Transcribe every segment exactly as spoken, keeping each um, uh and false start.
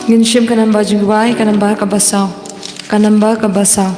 Ngin shim ka namba jingduwai, ka namba kaba saw. Ka namba kaba saw.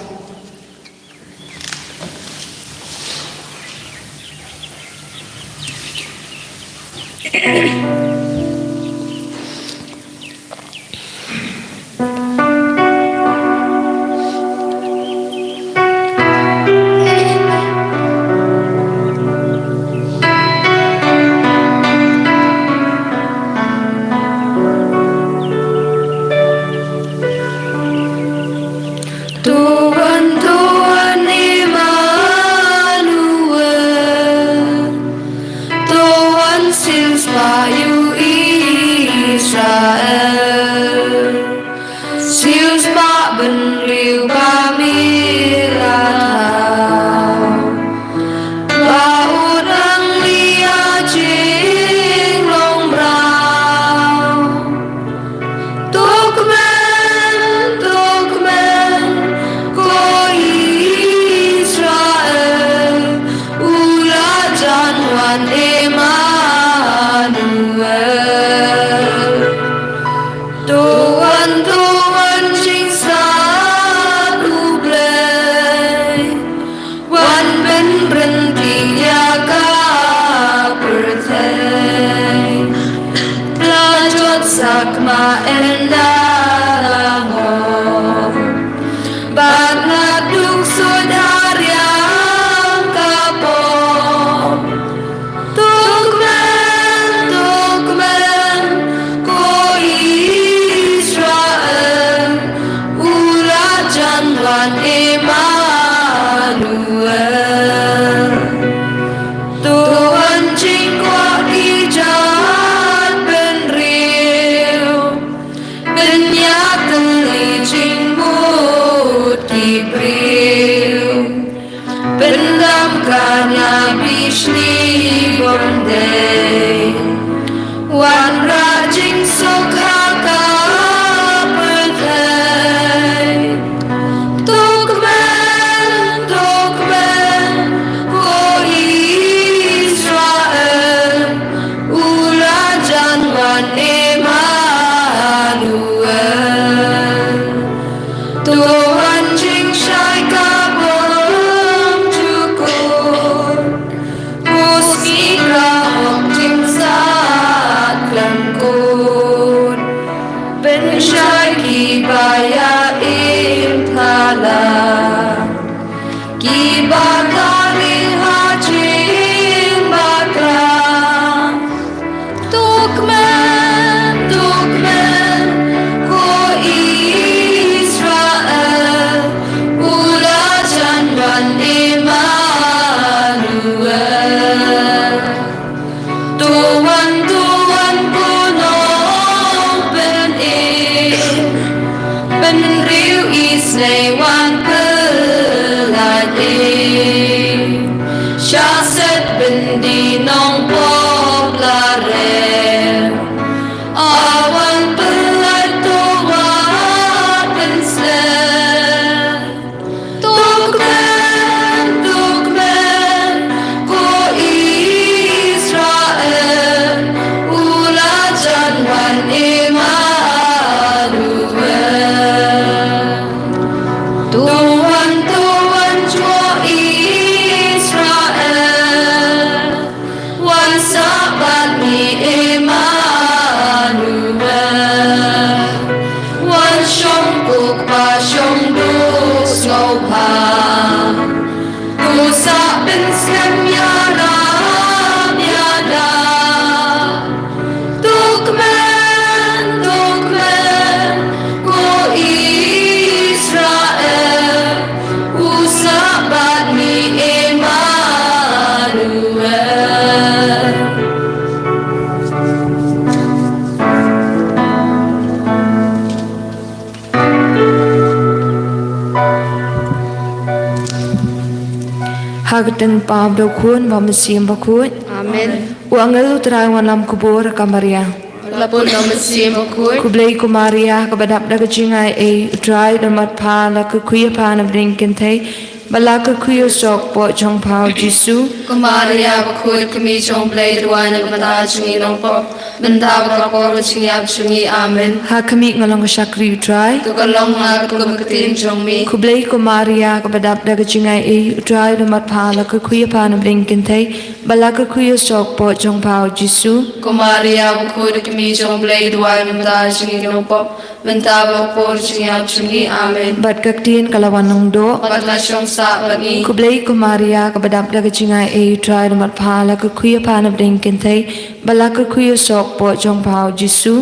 Sakma enda la ngo. Bad nga duk sut ha riang ka pop. To kmen, to kmen, ko Israel, u la jan wan Emmanuel. To wan jingkwah ki jaitbynriew, pynïatylli jingmut ki briew. Pyndam ka Nabishni Bombay. Wanrah jingsuk ha ka pyrthei. To kmen, to kmen, ko Israel, u la jan wan Emmanuel. To wan jingshai ka bymjukut. Ko sngi ka hok jingsat khlem kut. Pynshai kiba ïa im thala. Kiba tari ha jingbakla. To kmen, to kmen, ko Israel, u la jan wan Emmanuel. To wan, to wan, ko nongpynim. Bynriew isynei wan pyllait ïing. Sha set byndi nongpop la rem. A wan pyllait, to wan pynshlur. To kmen, to kmen, ko Israel, u la jan wan Emmanuel. To wan, to wan, ko Israel, wan sah bad ngi Emmanuel. Wan shong kup ba shong duk sngewbha. To sah pynskhem ïaram ïada. To kmen, to kmen, ko Israel, u sah bad ngi Emmanuel. Ha ka kyrteng u Kpa bad u Khun bad u Mynsiem Bakhuid. Amen. U angel u Trai u wanlam khubor ha ka Maria. La bun ïa u Mynsiem Bakhuid. Khublei ko Maria, kaba dap da ka jingaiei, u Trai u don bad pha, la kyrkhu ïa pha na bneng kynthei, bad la kyrkhu ïa u soh kpoh jong pha u Jisu. Ko Maria bakhuid, ka kmie jong u Blei, duwai na ka bynta jong ngi nongpop, mynta bad ha ka por ka jingïap jong ngi. Amen. Ha khmih, nga long ka shakri u Trai. To ka long ha nga katkum ka ktien jong me. Khublei ko Maria, kaba dap da ka jingaiei, u Trai u don bad pha, la kyrkhu ïa pha na bneng kynthei, bad la kyrkhu ïa u soh kpoh jong pha u Jisu. Ko Maria bakhuid, ka kmie jong u Blei, duwai na ka bynta jong ngi nongpop, mynta bad ha ka por ka jingïap jong ngi. Amen. Bad ka ktien ka la wan long doh. Bad ka la shong sah bad ngi. Khublei ko Maria, kaba dap da ka jingaiei, u Trai u don bad pha, la kyrkhu ïa pha na bneng kynthei, bad la kyrkhu ïa u soh kpoh jong pha u Jisu.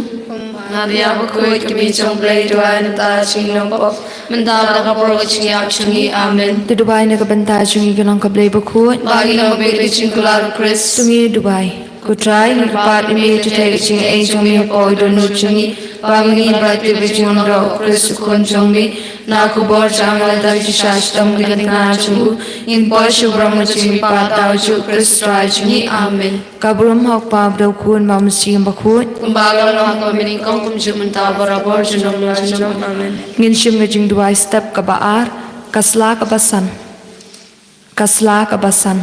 Maria bakhuid, ka kmie jong u Blei, duwai na ka bynta jong ngi nongpop, mynta bad ha ka por ka jingïap jong ngi. Amen. To duwai na ka bynta jong ngi ki nong ka Blei bakhuid. Ba ngin ym bit ha jingkular u Khrist. To ngin duwai. Ko Trai, ngi kyrpad ïa me, to theh ïa ka jingaiei jong me hapoh ki dohnud jong ngi, ba ngin ïa tip ïa ka jingwan u Khrist u Khun jong me. Na ka khubor jong u angel, da ka jingshaid shitom na ka khynnah jong u, ngin poi sha u burom ka jingmihpat da u Jisu Khrist u Trai jong ngi. Amen. Ka burom ha u Kpa bad u Khun bad u Mynsiem Bakhuid. Kumba ka long ha ka por, mynnyngkong, kumjuh mynta, barabor, junom la junom. Amen. Ngin shim ka jingduwai step kaba ar, ka sla kaba san. Ka sla kaba san.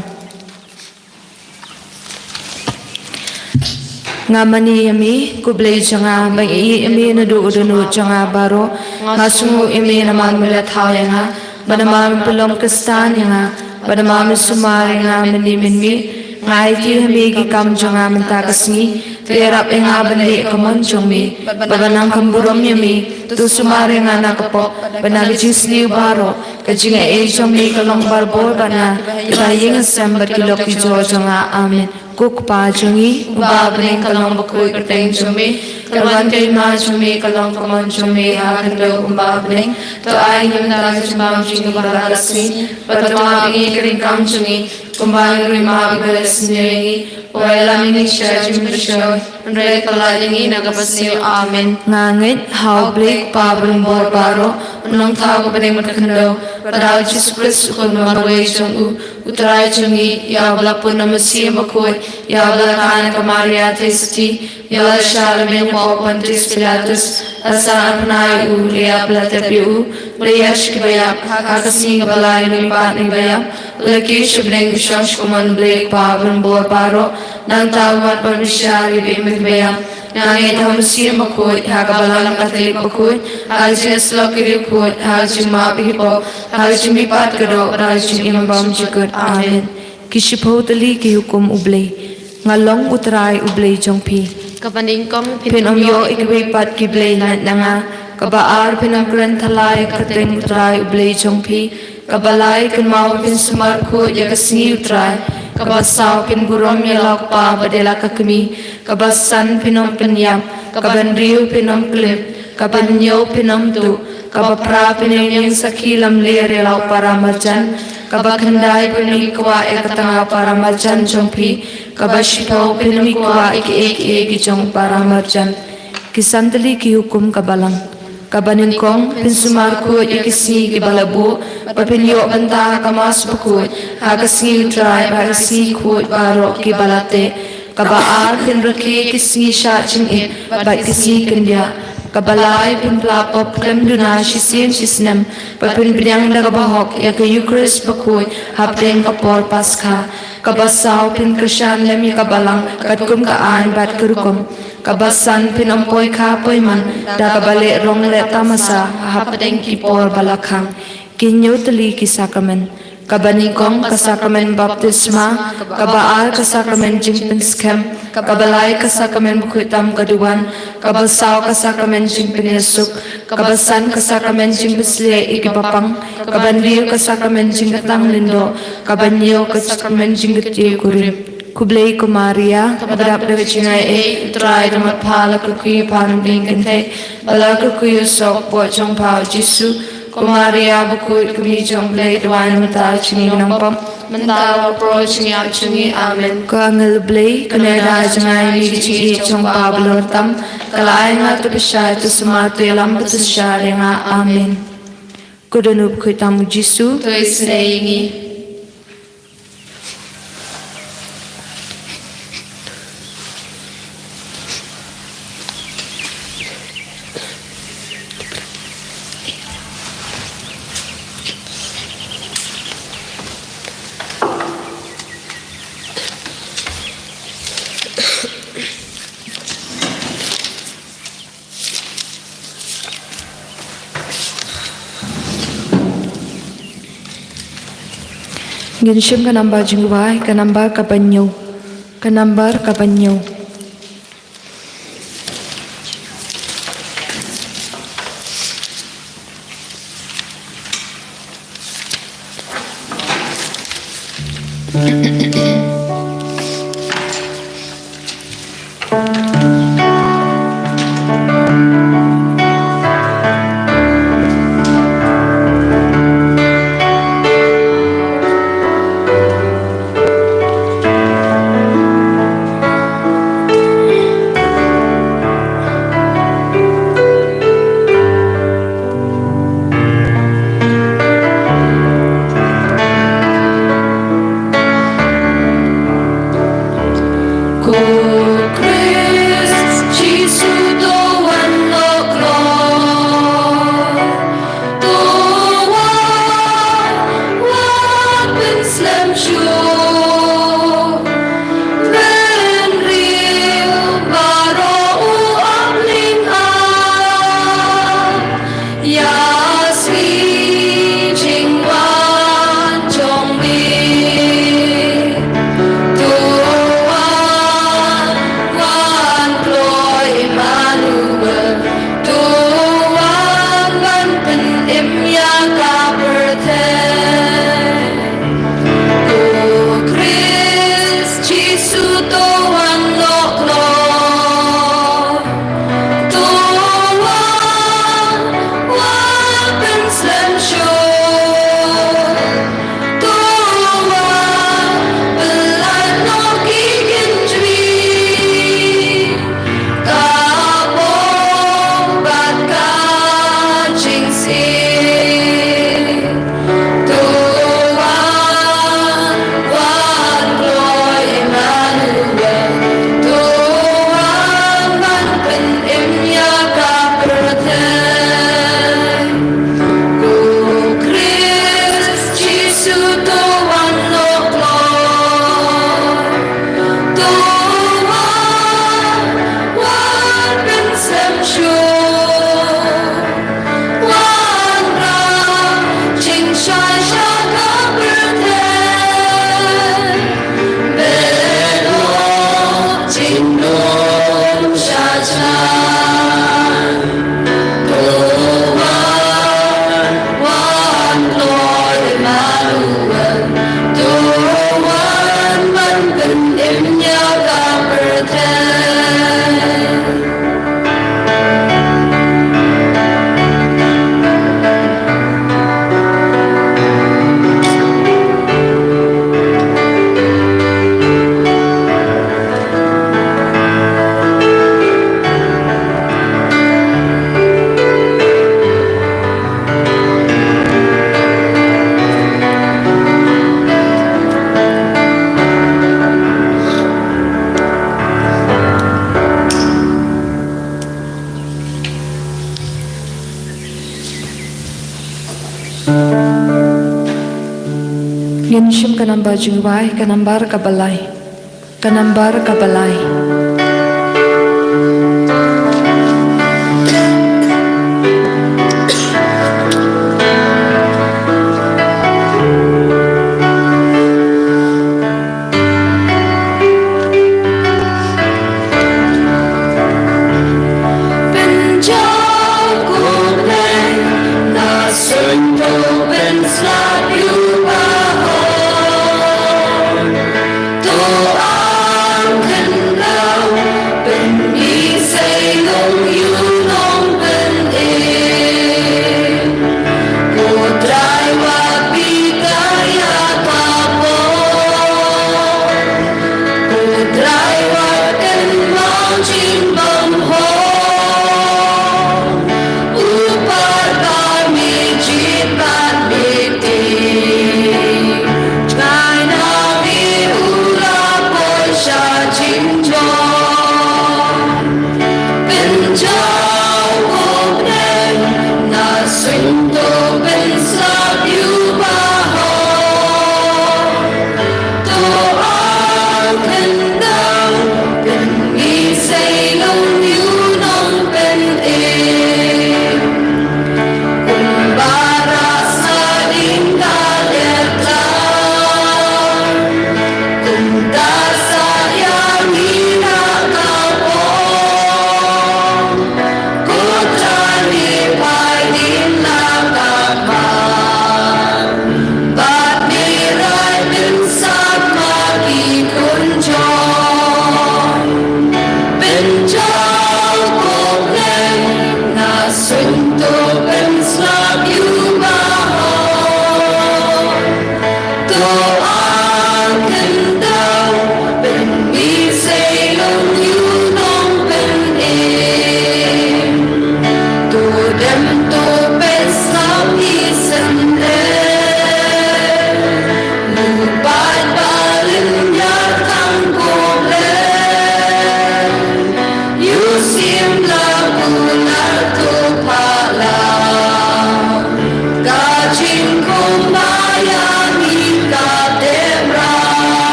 Nga mane ïa me, ko Blei jong nga, ba nga ïeit ïa me naduh u dohnud jong nga baroh. Nga sngewnguh ïa me namar me la thaw ïa nga, bad namar me pynlong Khristan ïa nga, bad namar me sumar ïa nga mynne mynmiet. Nga aiti ha me ki kam jong nga mynta ka sngi, To ïarap ïa nga ban leh ka mon jong me, bad ban nang kham burom ïa me. To sumar ïa nga na ka pop, bad na ka jingsniew baroh. Ka jingaiei jong me ka long barabor bad nga, ïa ka ïing ka sem bad ki lok ki jor jong nga. Amen. Ko Kpa jong ngi uba ha bneng, ka long bakhuid ka kyrteng jong me. Kan wan ka hima jong me, kan long ka mon jong me ha ka khyndew kumba ha bneng. To ai ïa ngi mynta ka jingbam jong ngi kaba ha ka sngi, bad to map ïa ngi ïa ka riewkam jong ngi, kumba ngi ruh ngi map ïa kiba leh sniew ïa ngi. Wat ïalam ïa ngi sha ka jingpynshoi, hynrei to pyllait ïa ngi na ka basniew. Amen. Nga ngeit ha U Blei Kpa Barabor baroh, U Nongthaw uba ha bneng bad ha ka khyndew, bad ha U Jisu Khrist U Khun marwei jong u, U Trai jong ngi, ïa uba la pun na U Mynsiem Bakhuid, ïa uba la kha na ka Maria Theisotti, ïa uba la shah lymmen hapoh Pontius Pilatus, la sah arphyna ïa u, la ïap, la tep ïa u, u la ïaid sha kiba ïap, ha ka sngi kaba lai u la mihpat na kiba ïap, u la kiew sha bneng, u shong sha ka mon U Blei Kpa Barabor baroh. Nangta un wan ban bishar ïa kiba im bad kiba ïap. Nga ngeit ha U Mynsiem Bakhuid, ha ka Balang Katholik bakhuid, ha ka jingïasyllok ki riewkhuid, ha ka jingmap ïa ki pop, ha ka jingmihpat ka doh, ha ka jingim bymjukut. Amen. Ki shiphew tylli ki hukum U Blei. Nga long U Trai U Blei jong phi. Kaba nyngkong, phin ym ïoh ïa kiwei pat ki blei lait na nga. Kaba ar, phin ym kren thala ïa ka kyrteng U Trai U Blei jong phi. Kaba lai, kynmaw phin sumar khuid ïa ka sngi U Trai. Kaba saw, phin burom ïa la u kpa bad ïa la ka kmie. Kaba san, phin ym pynïap. Kaba hynriew, phin ym klim. Kaba hynñiew, phin ym tuh. Kaba phra, phin ym ïeng sakhi lamler ïa la u para marjan. Kaba khyndai, phin ym kwah ïa ka tnga u para marjan jong phi. Kaba shiphew, phin ym kwah ïa kiei kiei ki jong u para marjan. Ki san tylli ki hukum ka Balang. Kaba nyngkong, phin sumar khuid ïa ki sngi kiba la buh, ba phin ïoh bynta ha ka Mass Bakhuid, ha ka sngi U Trai bad ha ki sngi khuid baroh kiba la teh. Kaba ar, phin rakhe ki sngi shah jingit bad ki sngi kyndiah. Kaba lai, phin pla pop khlem duna shisien shisnem, bad phin pdiang da kaba hok ïa ka Eukharist bakhuid hapdeng ka por Paskha. Kaba saw, phin kyrshan lem ïa ka Balang katkum ka aiñ bad ka rukom. Kaba san, phin ym poi kha poi man da kaba leh rong leh tamasa hapdeng ki por ba la khang. Ki hynñiew tylli ki sakramen. Kaba nyngkong, ka sakramen baptisma. Kaba ar, ka sakramen jingpynskhem. Kaba lai, ka sakramen bakhuid tam ka duwan. Kaba saw, ka sakramen jingpynïasuk. Kaba san, ka sakramen jingpynshlur ïa kiba pang. Kaba hynriew, ka sakramen jingkatang lyngdoh. Kaba hynñiew, ka sakramen jingkyntiew kurim. Khublei ko Maria, kaba dap da ka jingaiei, U Trai u don bad pha, la kyrkhu ïa pha na bneng ki kynthei, bad la kyrkhu ïa u soh u kpoh jong pha U Jisu. Ko Maria bakhuid, ka kmie jong U Blei, duwai namar kata jong ngi ki nongpop, mynta bad ha ka por jingïap jong ngi. Amen. Ko angel U Blei, kane da jngai ïa ngi ki jingïeit jong u kpa balor tam, to la ai ïa nga, to pynshai, to sumar, to ïalam bad to shah ïa nga. Amen. Ko dohnud bakhuid tam U Jisu, to isynei ïa ngi. Ngin shim ka nambar jingduwai, ka nambar kaba hynñiew. Ka nambar kaba hynñiew. Ngin shim ka nambar jingrwai, ka nambar kaba lai. Ka nambar kaba lai.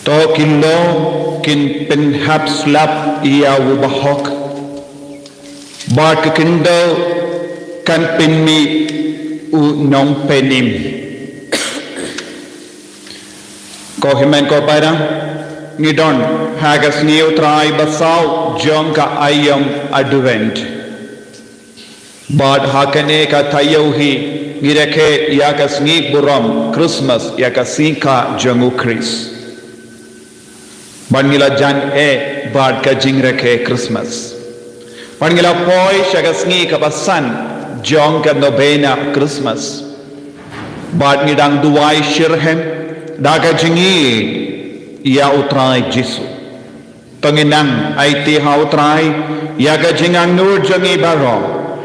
To ki law kin pynhap slap ïa u bahok, bad ka khyndew kan pynmih u nongpynim. Ko hynmen ko para, ngi don ha ka sngi U Trai basaw jong ka aïom Advent. Bad ha kane ka taïew hi ngi rakhe ïa ka sngi burom Christmas, ïa ka sngi kha jong U Khrist. Bad ngi la jan eh bad ka jingrakhe Christmas. Bad ngi la poi sha ka sngi kaba san jong ka novena Christmas. Bad ngi dang duwai shitrhem da ka jingïeit ïa U Trai Jisu. To ngin nang aiti ha U Trai ïa ka jingangnud jong ngi baroh,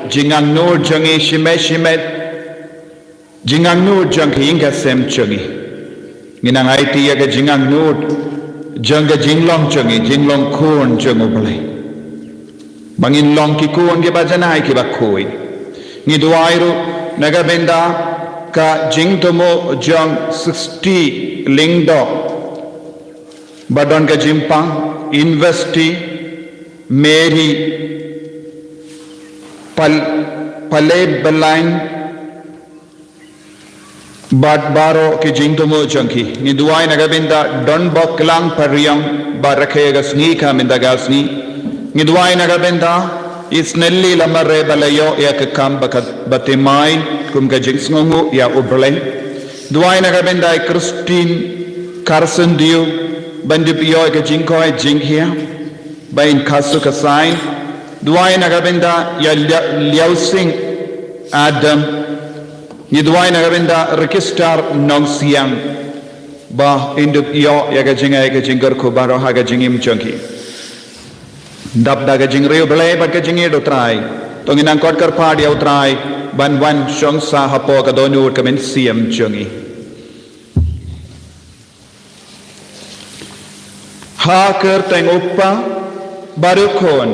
jingangnud jong ngi shimet shimet, jingangnud jong ka ïing ka sem jong ngi. Ngin nang aiti ïa ka jingangnud jong ka jinglong jong ngi, jinglong khun jong U Blei. Ba ngin long ki khun kiba janai kiba khuid. Ngi duwai ruh na ka bynta ka jingthmu jong Sixty Lyngdoh ba don ka jingpang, Investi, Mary, Pal-, Palebelain, bad baroh ki jingthmu jong ki. Ngi duwai na ka bynta Donbok Klang Pariang ba rakhe ka sngi kha mynta ka sngi. Ngi duwai na ka bynta i Snelly Lamare ba la ïoh ïa ka kam ba ka, ba thymmai kum ka jingsngewnguh ïa U Blei. Duwai na ka bynta i Christine Carson Dio ban dep ïoh ïa ka jingkoit jingkhiah ba in khasu ka sai. Duwai na ka bynta ïa Lia-, Liausing Adam. Ngi duwai na ka bynta Register Nongsiang ba in dep ïoh ïa ka jingai ka jingkyrkhu baroh ha ka jingim jong ki. Dap da ka jingriewblei bad ka jingïeit u Trai, to ngin nang kot kyrpad ïa u Trai ban wan shong sah hapoh ka dohnud ka mynsiem jong ngi. Ha ka kyrteng u Kpa, bad u Khun,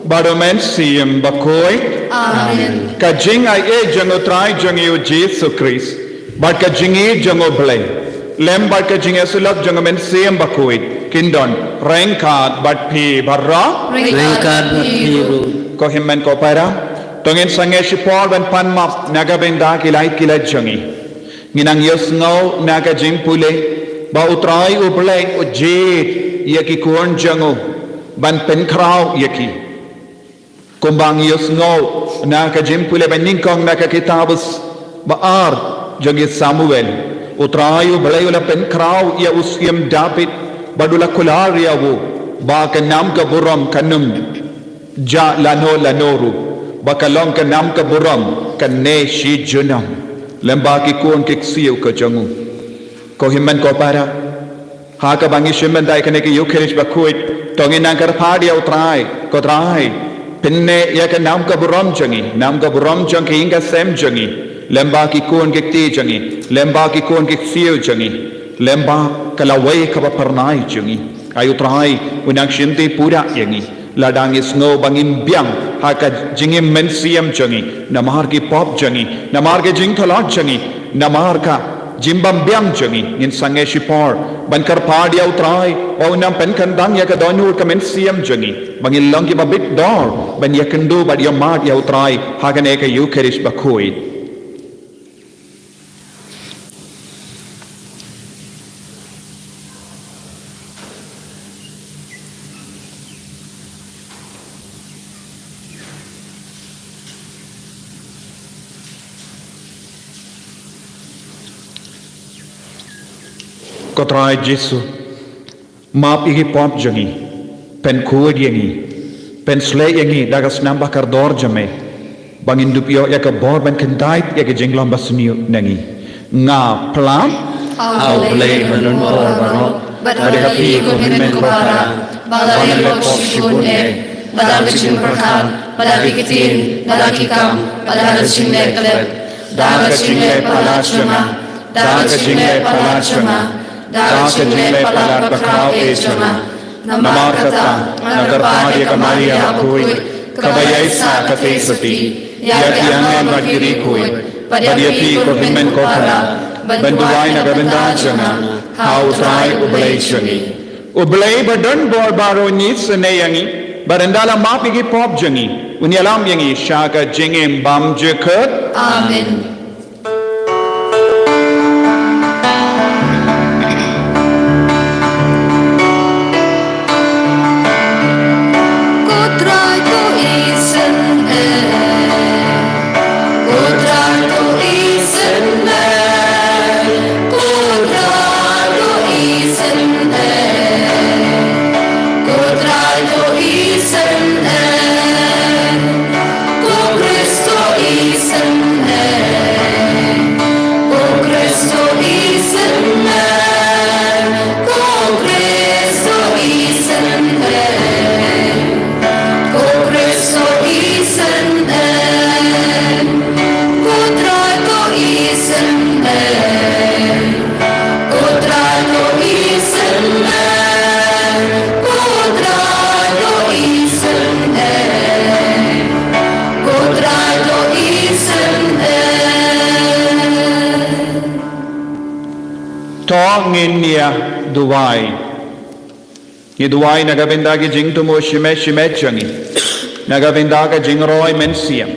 bad u Mynsiem Bakhuid. Amen. Ka jingaiei jong u Trai jong ngi u Jisu Khrist, bad ka jingïeit jong u Blei, lem bad ka jingïasyllok jong u Mynsiem Bakhuid, kin don ryngkat bad phi baroh. Ryngkat bad phi ruh. Ko hynmen ko para, to ngin sangeh shipor ban pan map na ka bynta ki lait ki lait jong ngi. Ngin nang ïohsngew na ka jingpule ba u Trai u Blei u jied ïa ki khun jong u ban pynkhraw ïa ki. Kumba ngi ïohsngew na ka jingpule ba nyngkong na ka kitab ba ar jong ki Samuel, u Trai u Blei u la pynkhraw ïa u Syiem David bad u la kular ïa u ba ka nam ka burom kan ym jah lano lano ruh, ba ka long ka nam ka burom kane shi junom lem bad ki khun ki ksiew ka jong u. Ko hynmen ko para, ha kaba ngi shim bynta ïa kane ka Ïukharist Bakhuid, to ngin nang kyrpad ïa u Trai, ko Trai, pynneh ïa ka nam ka burom jong ngi, nam ka burom jong ka ïing ka sem jong ngi, lem bad ki khun ki kti jong ngi, lem bad ki khun ki ksiew jong ngi, lem bad ka lawei kaba phyrnai jong ngi. Ai u Trai, u nang shim ti pura ïa ngi. Lada ngi sngew ba ngim biang ha ka jingim mynsiem jong ngi, namar ki pop jong ngi, namar ka jingtlot jong ngi, namar ka jingbym biang jong ngi, ngin sangeh shipor ban kyrpad ïa u Trai ba un nang pynkyndang ïa ka dohnud ka mynsiem jong ngi, ba ngin long kiba bit dor ban ïakynduh bad ïa mad ïa u Trai ha kane ka Ïukharist Bakhuid. Ko Trai Jisu, map ïa ki pop jong ngi, pynkhuid ïa ngi, pynshlei ïa ngi da ka snam ba kordor jong me, ba ngin dup ïoh ïa ka bor ban kyntait ïa ka jinglong basniew na ngi. Nga phla ha u Blei ba don bor baroh, bad ha phi ko hynmen ko para, ba la leh pop shibun eh, bad da ka jingpyrkhat, bad da ki ktien, bad da ki kam, bad da ka jingleh khlem, da ka jingleh palat jong nga, da ka jingleh palat jong nga, da ka jingleh palat bakhraw eh jong nga. Namar kata, nga kyrpad ïa ka Maria bakhuid, kaba ïaisah katei sati ïa ki angel bad ki riewkhuid, bad ïa phi ko hynmen ko para, ban duwai na ka bynta jong nga ha u Trai u Blei jong ngi. U Blei ba don bor baroh un isynei ïa ngi, bad ynda la map ïa ki pop jong ngi, un ïalam ïa ngi sha ka jingim bymjukut. Amen. Ko Trai to isynei, ko Trai to isynei, ko Trai to isynei, ko Trai to isynei. Ko Khrist to isynei, ko Khrist to isynei, ko Khrist to isynei, ko Khrist to isynei, ko Trai to isynei. Ko Trai to isynei, ko Trai to isynei, ko Trai to isynei. To ngin ïa duwai. Ngi duwai na ka bynta ki jingthmu shimet shimet jong ngi, na ka bynta ka jingroi mynsiem,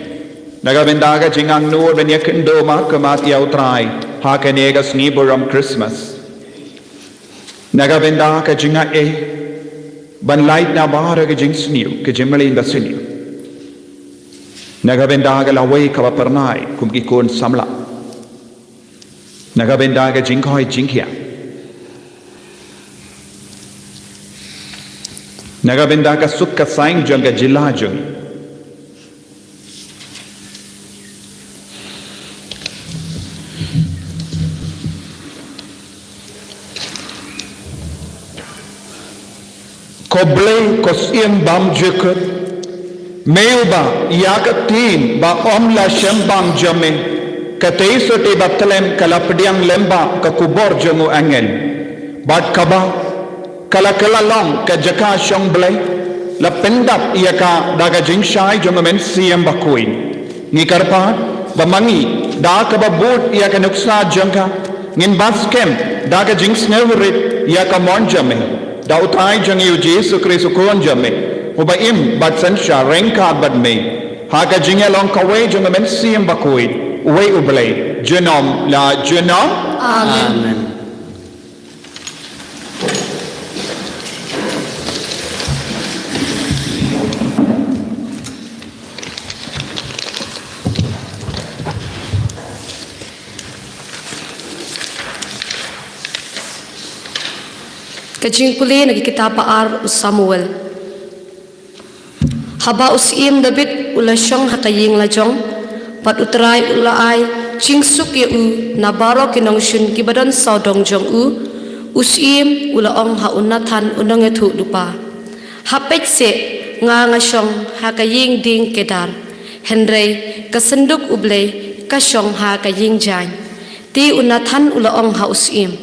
na ka bynta ka jingangnud ban ïakynduh mad ka mad ïa u Trai ha kane ka sngi burom Christmas, na ka bynta ka jingaiei ban lait na baroh ki jingsniew, ki jingmlien basniew, na ka bynta ka lawei kaba phyrnai kum ki khun samla, na ka bynta ka jingkoit jingkhiah, na ka bynta ka suk ka saiñ jong ka jylla jong ngi. Ko Blei, ko Syiem bymjukut, me uba ïa ka ktien ba ym la shim bam jong me, katei sotti ba tyllem ka la pdiang lem bad ka kubur jong u angel, bad kaba ka la kylla long ka jaka shong Blei, la pyndap ïa ka da ka jingshai jong u Mynsiem Bakhuid. Ngi kyrpad ba ma ngi, da kaba bud ïa ka nuksa jong ka, ngin bat skhem da ka jingsngewrit ïa ka mon jong me, da U Trai jong ngi U Jisu Khrist U Khun jong me, uba im bad synshar ryngkat bad me, ha ka jingïalong kawei jong u Mynsiem Bakhuid, uwei U Blei, junom la junom. Amen. Amen. Ka jingpule na ki kitab ba ar u Samuel. Haba u Syiem David u la shong ha ka ïing lajong, bad U Trai u la ai jingsuk ïa u na baroh ki nongshun kiba don sawdong jong u, u Syiem u la ong ha u Nathan u nongïathuhlypa, ha peit seh, nga nga shong ha ka ïing dieng kedar, hynrei ka synduk U Blei ka shong ha ka ïing jaiñ. Te u Nathan u la ong ha u Syiem,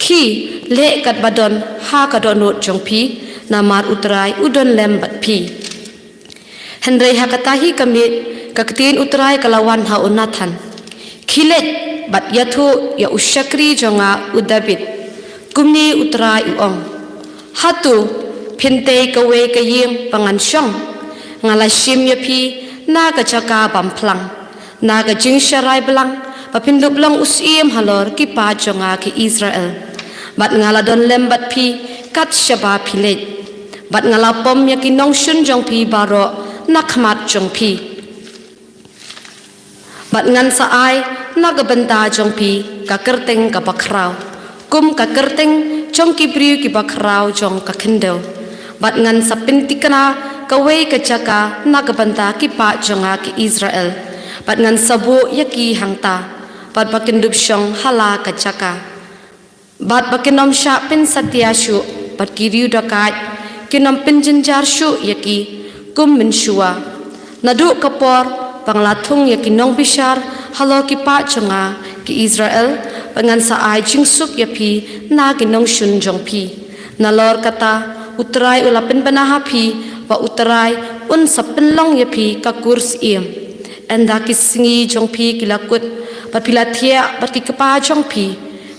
khie, leh katba don ha ka dohnud jong phi, namar U Trai u don lem bad phi. Hynrei ha kata hi ka miet, ka ktien U Trai ka la wan ha u Nathan, khie leit bad ïathuh ïa u shakri jong nga u David, kumne U Trai u ong, hato phin tei kawei ka ïing ba ngan shong? Nga la shim ïa phi na ka jaka bymphlang, na ka jingsharai blang, ba phin dup long u syiem halor ki paid jong nga ki Israel. Bad nga la don lem bad phi kat shaba phi leit. Bad nga la pom ïa ki nongshun jong phi baroh na khmat jong phi. Bad ngan sa ai na ka bynta jong phi ka kyrteng kaba khraw, kum ka kyrteng jong ki briew kiba khraw jong ka khyndew. Bad ngan sa pynthikna kawei ka jaka na ka bynta ki paid jong nga ki Israel. Bad ngan sa buh ïa ki hangta, bad ba kin dup shong ha la ka jaka. Bad ba kin ym shah pynsatia shuh, bad ki riew dohkait kin ym pynjynjar shuh ïa ki kum mynshuwa. Naduh ka por ba nga la thung ïa ki nongbishar halor ki paid jong nga ki Israel, bad ngan sa ai jingsuk ïa phi na ki nongshun jong phi. Nalor kata, U Trai u la pynbna ha phi, ba U Trai un sa pynlong ïa phi ka kur syiem. Ynda ki sngi jong phi ki la kut, bad phi la thiah bad ki kpa jong phi,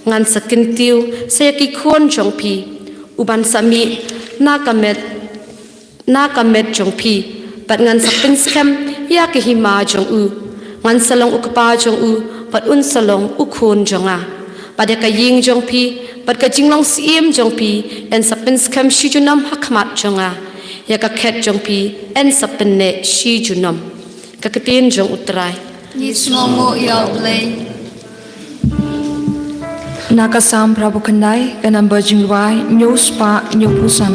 ngan sa kyntiew sa ïa ki khun jong phi, u ban sa mih na ka met, na ka met jong phi, bad ngan sa pynskhem ïa ka hima jong u. Ngan sa long u kpa jong u, bad un sa long u khun jong nga. Bad ïa ka ïing jong phi, bad ka jinglong syiem jong phi, yn sa pynskhem shi junom ha khmat jong nga. Ïa ka khet jong phi, yn sa pynneh shi junom. Ka ktien jong U Trai. Ngi sngewbha ïa U Blei. Na ka Salm phra phew khyndai, ka number jingrwai hynñiew spah hynñiew phew san.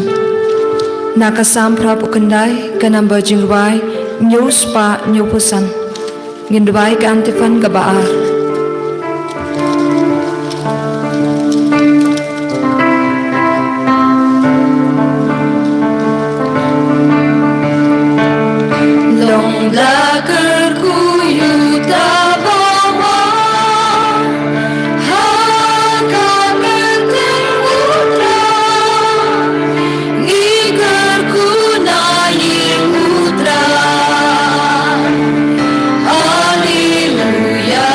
Na ka Salm phra phew khyndai, ka number jingrwai hynñiew spah hynñiew phew san. Ngin rwai ka antiphon kaba ar. Long la kyrkhu ïa uta ba wan ha ka kyrteng U Trai. Ngi kyrkhu na ïing U Trai. Haleluya.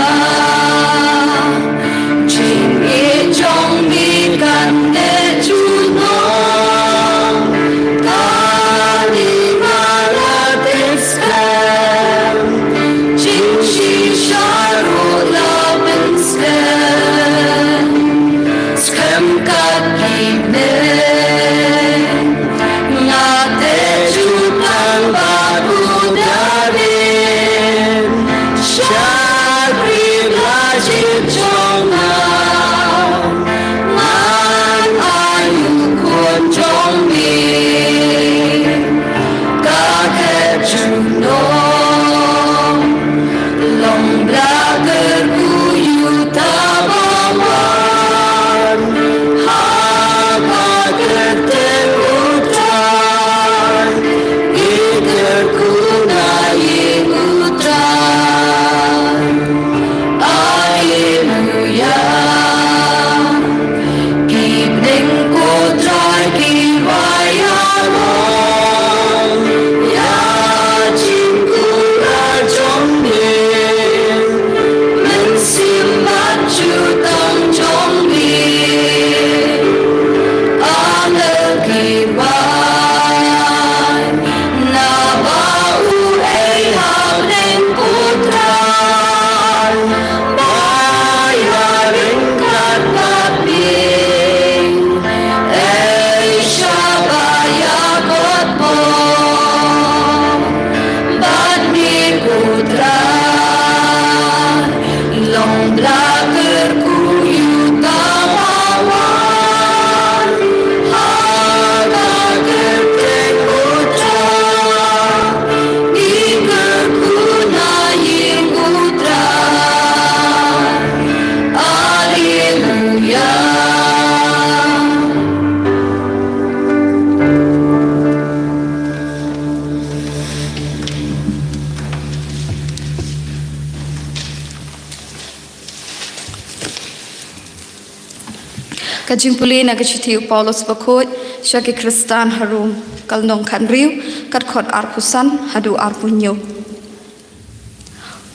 Ka jingpule na ka shithi u Paulus bakhuid sha ki Khristan ha Rom, ka lynnong khathynriew, ka dkhot arphew san haduh arphew hynñiew.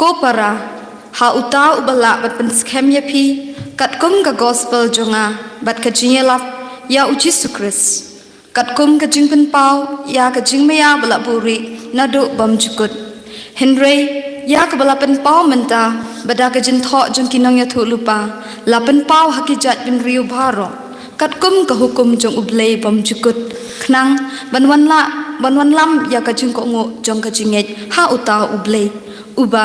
Ko para, ha uta uba lah ban pynskhem ïa phi katkum ka gospel jong nga bad ka jingïalap ïa u Jisu Khrist, katkum ka jingpynpaw ïa ka jingmaïa ba la buhrieh naduh bymjukut. Hynrei ïa kaba la pynpaw mynta ba da ka jingthoh jong ki nongïathuhlypa, la pynpaw ha ki jaitbynriew baroh katkum ka hukum jong U Blei bymjukut, khnang ban wanlam, ban wanlam ïa ka jingkohnguh jong ka jingngeit ha uta U Blei, uba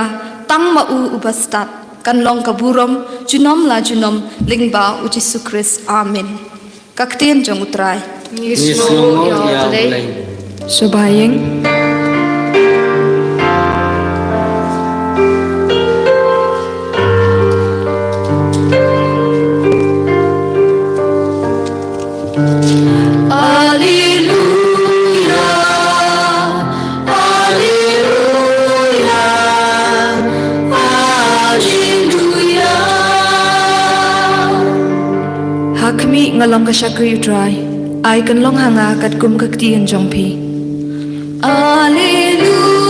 tang ma u uba stad kan long ka burom junom la junom lyngba u Jisu Khrist. Amen. Ka ktien jong U Trai. Ngi sngewnguh ïa U Blei. Sngewbha ïing. Alleluia, alleluia, alleluia. Ha khmih, nga long ka shakri U Trai, ai kan long ha nga katkum ka ktien jong phi. Alleluia,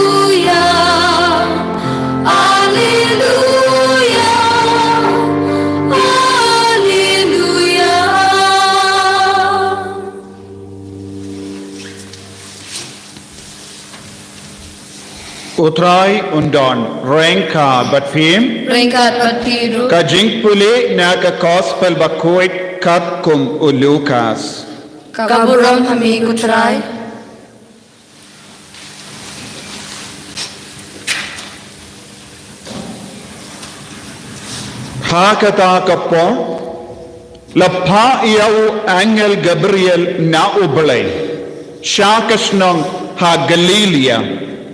alleluia, alleluia. U Trai un don ryngkat bad phi. Ryngkat bad phi ruh. Ka jingpule na ka gospel bakhuid katkum u Lukas. Ka burom ha me ko Trai. Ha kata ka por, la phah ïa u angel Gabriel na U Blei sha ka shnong ha Galilaia,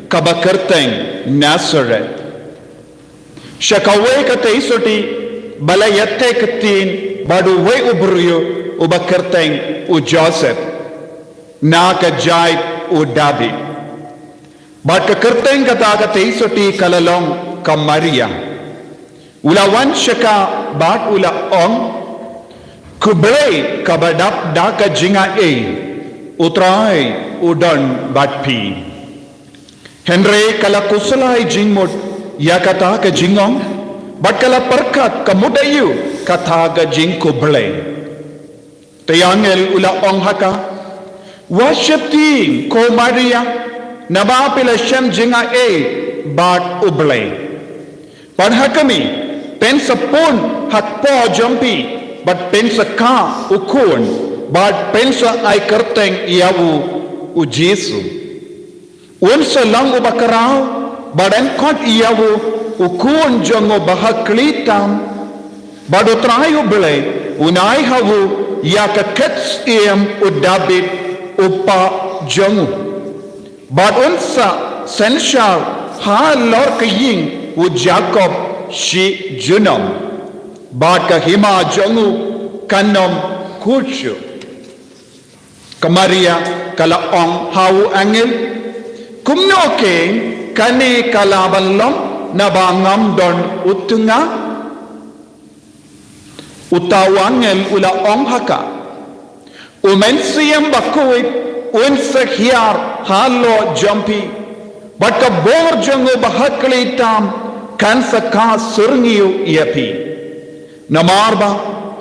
kaba kyrteng Nasaret, sha kawei ka tei sotti ba la ïathie ktien bad uwei u briew uba kyrteng u Joseph, na ka jait u Dabid. Bad ka kyrteng kata ka tei sotti ka la long ka Maria. U la wan sha ka bad u la ong, Khublei kaba dap da ka jingai, U Trai u don bad phi. Hynrei ka la khuslai jingmut ïa kata ka jingong, bad ka la pyrkhat ka mut aïu kata ka jingkhublei. Te u angel u la ong ha ka, wat sheptieng ko Maria, naba phi la shem jingai bad U Blei. Bad ha khmih, phin sa pun ha kpoh jong phi, bad phin sa kha u khun, bad phin sa ai kyrteng ïa u, u Jisu. Un sa long uba khraw, bad yn khot ïa u, u khun jong u ba ha khlieh tam. Bad U Trai U Blei un ai ha u ïa ka khet syiem u Dabid u kpa jong u. Bad un sa synshar halor ka ïing u Jakob shi junom. Bad ka hima jong u kan ym khuid shuh. Ka Maria ka la ong ha u angel, kumno keiñ kane ka lah ban long, naba ngam don u tnga? Uta u angel u la ong ha ka, u Mynsiem Bakhuid un sa hiar halor jong phi, bad ka bor jong u ba ha khlieh tam kan sa kha syrngiew ïa phi. Namar ba,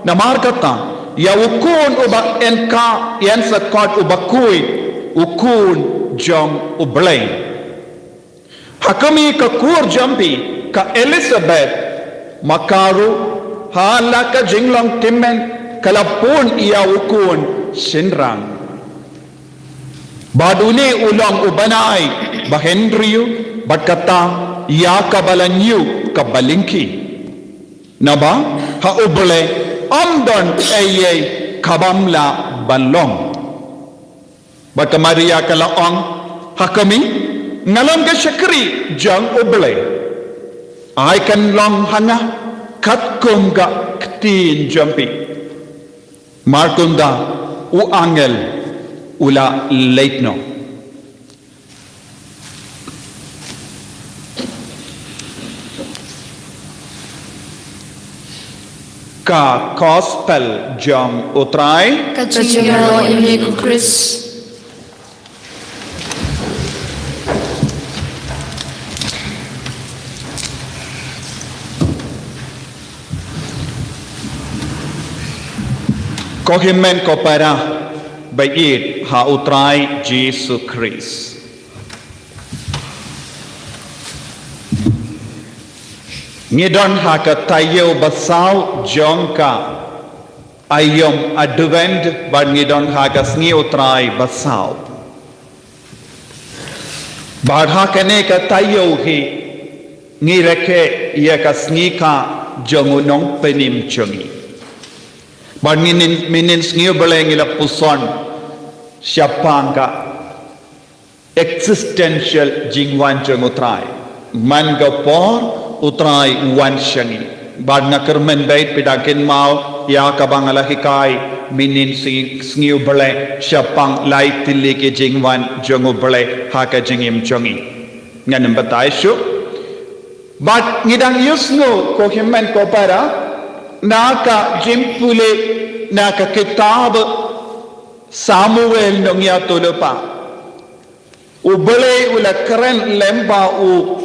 namar kata, ïa u khun uba yn kha yn sa khot u Bakhuid, u Khun jong U Blei. Ha khmih, ka kur jong phi ka Elisabet, ma ka ruh ha la ka jinglong tymmen ka la pun ïa u khun shynrang. Bad une u long u bnai ba hynriew bad kata ïa kaba la ñiew kaba lyngkhi. Naba ha U Blei ym don ei ei kaba ym lah ban long. Bad ka Maria ka la ong, ha khmih, nga long ka shakri jong U Blei. Ai kan long ha nga katkum ka ktien jong phi. Markunda u angel u la leit noh. Ka Gospel jong U Trai. Ka jingïaroh ïa me ko Khrist. Ko hynmen ko para ba ïeit ha U Trai Jisu Khrist. Ngi don ha ka taïew ba saw jong ka aïom Advent, bad ngi don ha ka sngi U Trai ba saw. Bad ha kane ka taïew hi ngi rakhe ïa ka sngi ka jong u nongpynim jong ngi. Bad mynnin, mynnin sngi U Blei ngi la puson shaphang ka existential jingwan jong U Trai. Man ka por U Trai u wan sha ngi. Bad nga kyrmen beit phi da kynmaw ïa kaba nga la hikai mynnin sngi, sngi U Blei shaphang lai tylli ki jingwan jong U Blei ha ka jingim jong ngi. Ngan ym batai shuh. Bad ngi dang ïohsngew ko hynmen ko para na ka jingpule na ka kitab Samuel nongïathuhlypa. U Blei u la kren lem bad u,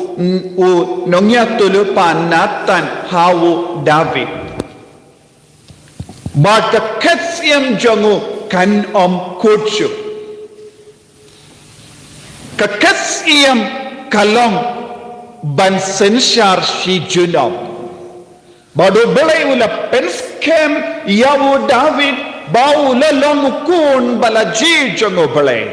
u nongïathuhlypa Nathan ha u David. Bad ka khet syiem jong u kan ym kut shuh. Ka khet syiem ka long ban synshar shi junom. Bad U Blei u la pynskhem ïa u David ba u la long u khun ba la jied jong U Blei.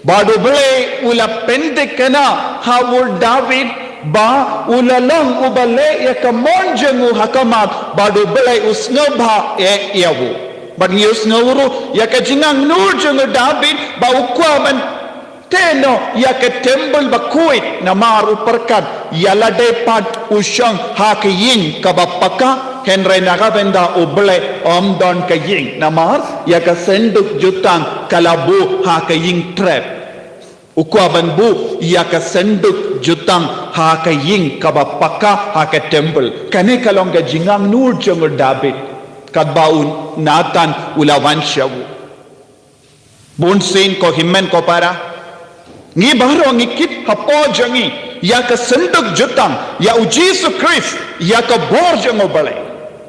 Bad U Blei u la pynthikna ha u David ba u la long uba leh ïa ka mon jong u ha khmat, bad U Blei u sngewbha eh ïa u. Bad ngi ïohsngew ruh ïa ka jingangnud jong u David ba u kwah ban tei noh ïa ka temple bakhuid, namar u pyrkhat ïa lade pat u shong ha ka ïing kaba paka, hynrei na ka bynta U Blei ym don ka ïing, namar ïa ka synduk jutang ka la buh ha ka ïing trep. U kwah ban buh ïa ka synduk jutang ha ka ïing kaba paka, ha ka temple. Kane ka long ka jingangnud jong u David katba u Nathan u la wan sha u. Bunsien ko hynmen ko para, ngi baroh ngi kit hapoh jong ngi ïa ka synduk jutang, ïa U Jisu Khrist, ïa ka bor jong U Blei.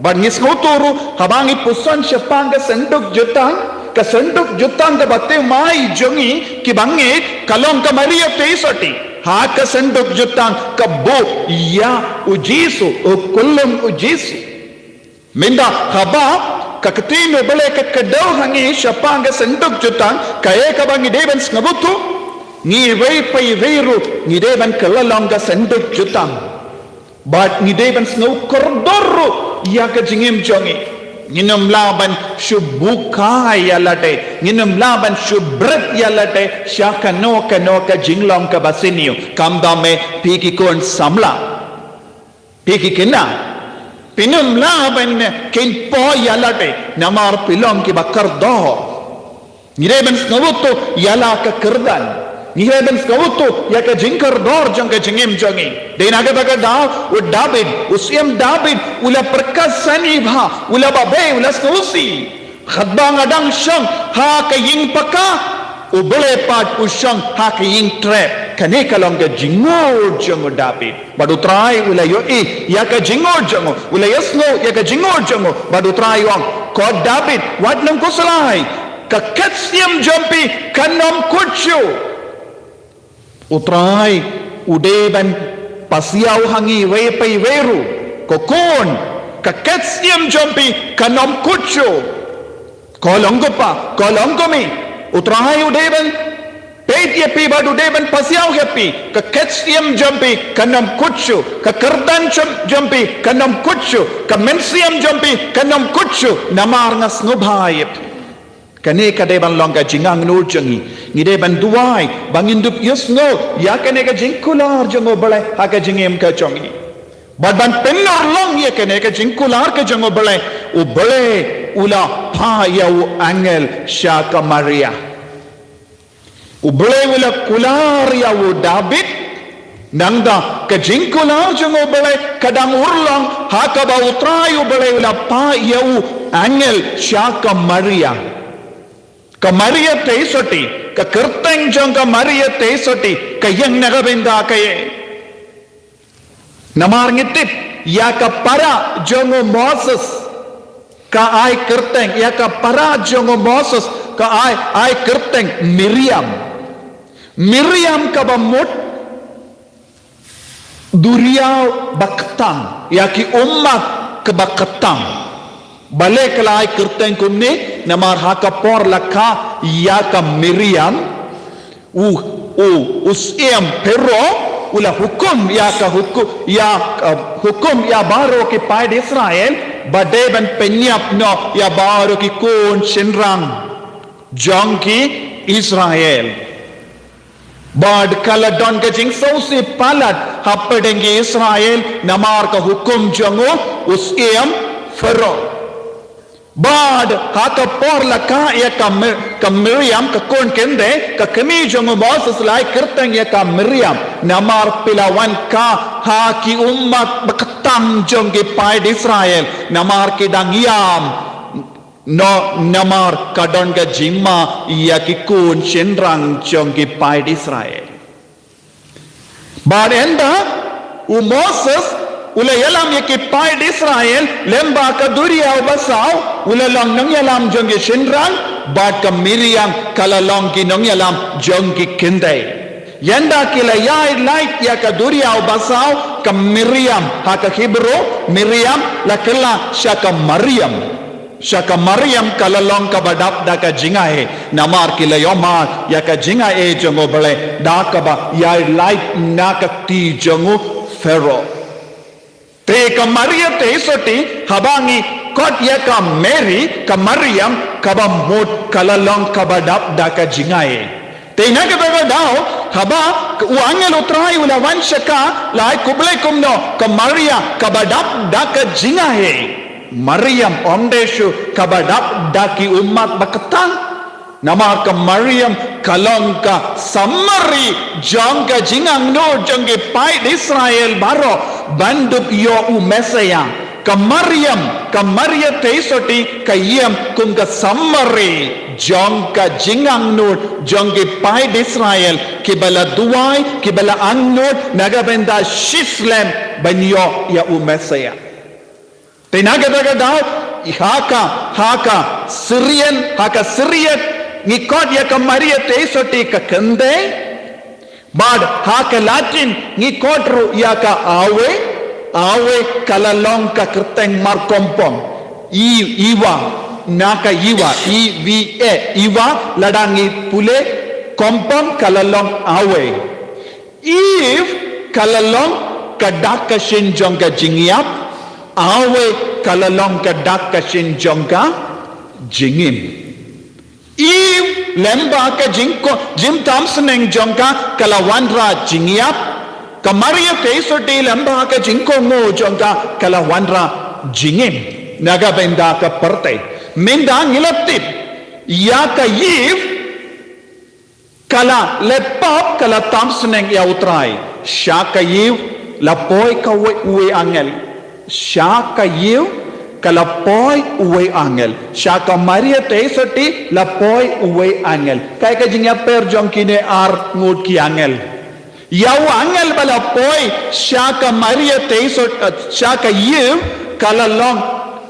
Bad ngi sngewthuh ruh haba ngi puson shaphang ka synduk jutang, ka synduk jutang kaba thymmai jong ngi kiba ngeit ka long ka Maria Theisotti. Ha ka synduk jutang ka buh ïa U Jisu, u kullum U Jisu. Mynta haba ka ktien U Blei ka kdew ha ngi shaphang ka synduk jutang, kaei kaba ngi dei ban sngewthuh? Ngi iwei pa iwei ruh ngi dei ban kylla long ka synduk jutang. Bad ngi dei ban sngew kordor ruh ïa ka jingim jong ngi. Ngin ym lah ban shu bukai ïa lade, ngin ym lah ban shu bret ïa lade sha kano kano ka jinglong kaba sniew. Khamtam eh phi ki khun samla, phi ki khynnah, phin ym lah ban kheiñ poi ïa lade namar phi long kiba kordor. Ngi dei ban sngewthuh ïa la ka kyrdan. Ngi dei ban sngewthuh ïa ka jingkordor jong ka jingim jong ngi. Dei na kata ka daw u David, u Syiem David, u la pyrkhat sani bha, u la babe, u la sngewsih. Katba nga dang shong ha ka ïing paka, U Blei pat u shong ha ka ïing trep. Kane ka long ka jingngeit jong u David. Bad U Trai u la ïohi ïa ka jingngeit jong u, u la ïohsngew ïa ka jingngeit jong u. Bad U Trai u ong, ko David, wat nym khuslai. Ka khet syiem jong phi kan ym kut shuh. U Trai u dei ban pasiaw ha ngi iwei pa iwei ruh. Ko khun, ka khet syiem jong phi kan ym kut shuh. Ko long ko pa, ko long ko mei, U Trai u dei ban peit ïa phi bad u dei ban pasiaw ïa phi. Ka khet syiem jong phi kan ym kut shuh. Ka kyrdan jong, jong phi kan ym kut shuh. Ka mynsiem jong phi kan ym kut shuh. Namar nga sngewbha ïa phi. Kane ka dei ban long ka jingangnud jong ngi. Ngi dei ban duwai ba ngin dup ïohsngew ïa kane ka jingkular jong U Blei ha ka jingim ka jong ngi. Bad ban pynurlong ïa kane ka jingkular ka jong U Blei, U Blei u la phah ïa u angel sha ka Maria. U Blei u la kular ïa u David, Nangta ka jingkular jong U Blei ka dang urlong ha kaba U Trai U Blei u la phah ïa u angel sha ka Maria. Ka Maria Theisotti, ka kyrteng jong ka Maria Theisotti ka ïeng na ka bynta kaei? Namar ngi tip ïa ka para jong u Moses ka ai kyrteng, ïa ka para jong u Moses ka ai, ai kyrteng Miriam. Miriam kaba mut duriaw ba ktang, ïa ki ummat kaba ktang. Balei ka la ai kyrteng kumne? Namar ha ka por la kha ïa ka Miriam, u, u, u syiem Pharaoh u la hukum ïa ka hukum, ïa, uh, hukum ïa baroh ki paid Israel ba dei ban pynïap noh ïa baroh ki khun shynrang jong ki Israel. Bad ka la don ka jingsngewsih palat hapdeng ki Israel namar ka hukum jong u, u syiem Pharaoh. Bad ha ka por la kha ïa ka Mi-, ka Miriam, ka khun kynthei, ka kmie jong u Moses, la ai kyrteng ïa ka Miriam. Namar phi la wan kha ha ki ummat ba ktang jong ki paid Israel. Namar ki dang ïam. Noh, namar ka don ka jingma ïa ki khun shynrang jong ki paid Israel. Bad ynda u Moses u la ïalam ïa ki paid Israel lyngba ka duriaw basaw, u la long nongïalam jong ki shynrang, bad ka Miriam ka la long ki nongïalam jong ki kynthei. Ynda ki la ïaid lait ïa ka duriaw basaw, ka Miriam, ha ka Hebrew Miriam, la kylla sha ka Mariam. Sha ka Mariam ka la long kaba dap da ka jingai, namar ki la ïohmad ïa ka jingai jong U Blei da kaba ïaid lait na ka kti jong u Pharaoh. Te ka Maria Theisotti, haba ngi khot ïa ka Mary, ka Mariam, kaba mut ka la long kaba dap da ka jingai. Te na kata ka daw, haba u angel U Trai u la wan sha ka, la ai khublei kumno, ka Maria kaba dap da ka jingai. Mariam ym dei shuh kaba dap da ki ummat ba ktang. Namar ka Mariam ka long ka summary jong ka jingangnud jong ki paid Israel baroh ban dup ïoh u Messiah. Ka Mariam, ka Maria Theisotti ka ïeng kum ka summary jong ka jingangnud jong ki paid Israel kiba la duwai, kiba la angnud na ka bynta shisyllem ban ïoh ïa u Messiah. Te na kata ka daw, ha ka, ha ka Syrian, ha ka Syriac, ngi khot ïa ka Maria Theisotti ka kynthei, bad ha ka Latin, ngi khot ruh ïa ka Ave, Ave ka la long ka kyrteng mar kompong. I, Eva, na ka Eva, E V A, Eva, lada ngi pule kompong ka la long Ave. Eve ka la long ka dak ka shin jong ka jingïap, Ave ka la long ka dak ka shin jong ka jingim. Eve lyngba ka jingko-, jingtam sneng jong ka ka la wanrah jingïap, ka Maria Theisotti lyngba ka jingkohnguh jong ka ka la wanrah jingim. Na ka bynta ka pyrthei. Mynta ngi la tip ïa ka Eve, ka la leh pap, ka la tam sneng ïa U Trai. Sha ka Eve la poi kawei, uwei angel. Sha ka Eve ka la poi uwei angel. Sha ka Maria Theisotti la poi uwei angel. Kaei ka jingïapher jong kine ar ngut ki angel? Ïa u angel ba la poi sha ka Maria Theisotti, eh, sha ka Eve, ka la long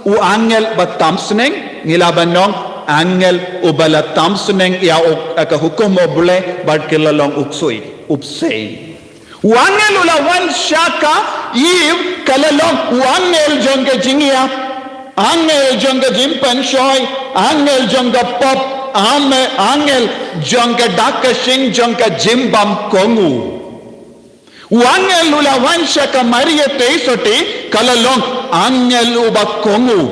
u angel ba tam sneng, ngi lah ban ong angel uba la tam sneng ïa u, eh, ka hukum U Blei, bad ki la long u ksuid, u bseiñ. U angel u la wan sha ka Eve ka la long u angel jong ka jingïap, angel jong ka jingpynshoi, angel jong ka pop, ame-, angel jong ka dak ka shin jong ka jingbymkohnguh. U angel u la wan sha ka Maria Theisotti ka la long angel uba kohnguh,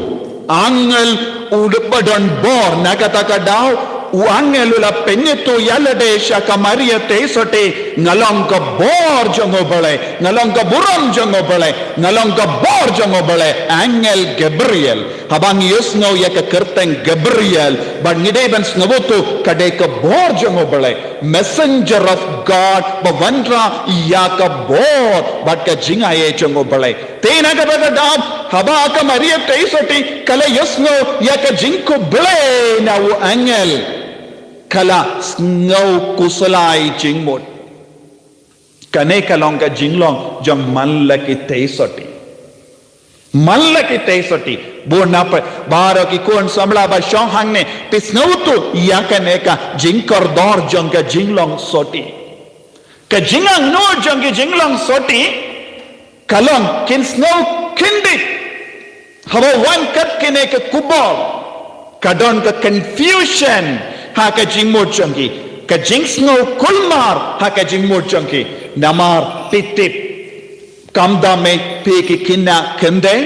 angel uba don bor. Na kata ka daw U angel u la pynïathuh ïa lade sha ka Maria Theisotti, nga long ka bor jong U Blei, nga long ka burom jong U Blei, nga long ka bor jong U Blei. Angel Gabriel, haba ngi ïohsngew ïa ka kyrteng Gabriel, bad ngi dei ban sngewthuh ka dei ka bor jong U Blei. Messenger of God, ba wanrah ïa ka bor bad ka jingai jong U Blei. Te na kaba ka dap, haba ka Maria Theisotti ka la ïohsngew ïa ka jingkhublei na u angel, ka la sngew khuslai jingmut. Kane ka long ka jinglong jong man la ki Theisotti. Man la ki Theisotti. Bun na phi baroh ki khun samla ba shong hangne, phi sngewthuh ïa kane ka jingkordor jong ka jinglong sotti. Ka jingangnud jong ka jinglong sotti, ka long kin sngew khyndiat haba wan kat kine ki khubor. Ka don ka confusion ha ka jingmut jong ki, ka jingsngew kulmar ha ka jingmut jong ki. Namar phi tip, kam da me phi ki khynnah khyndai.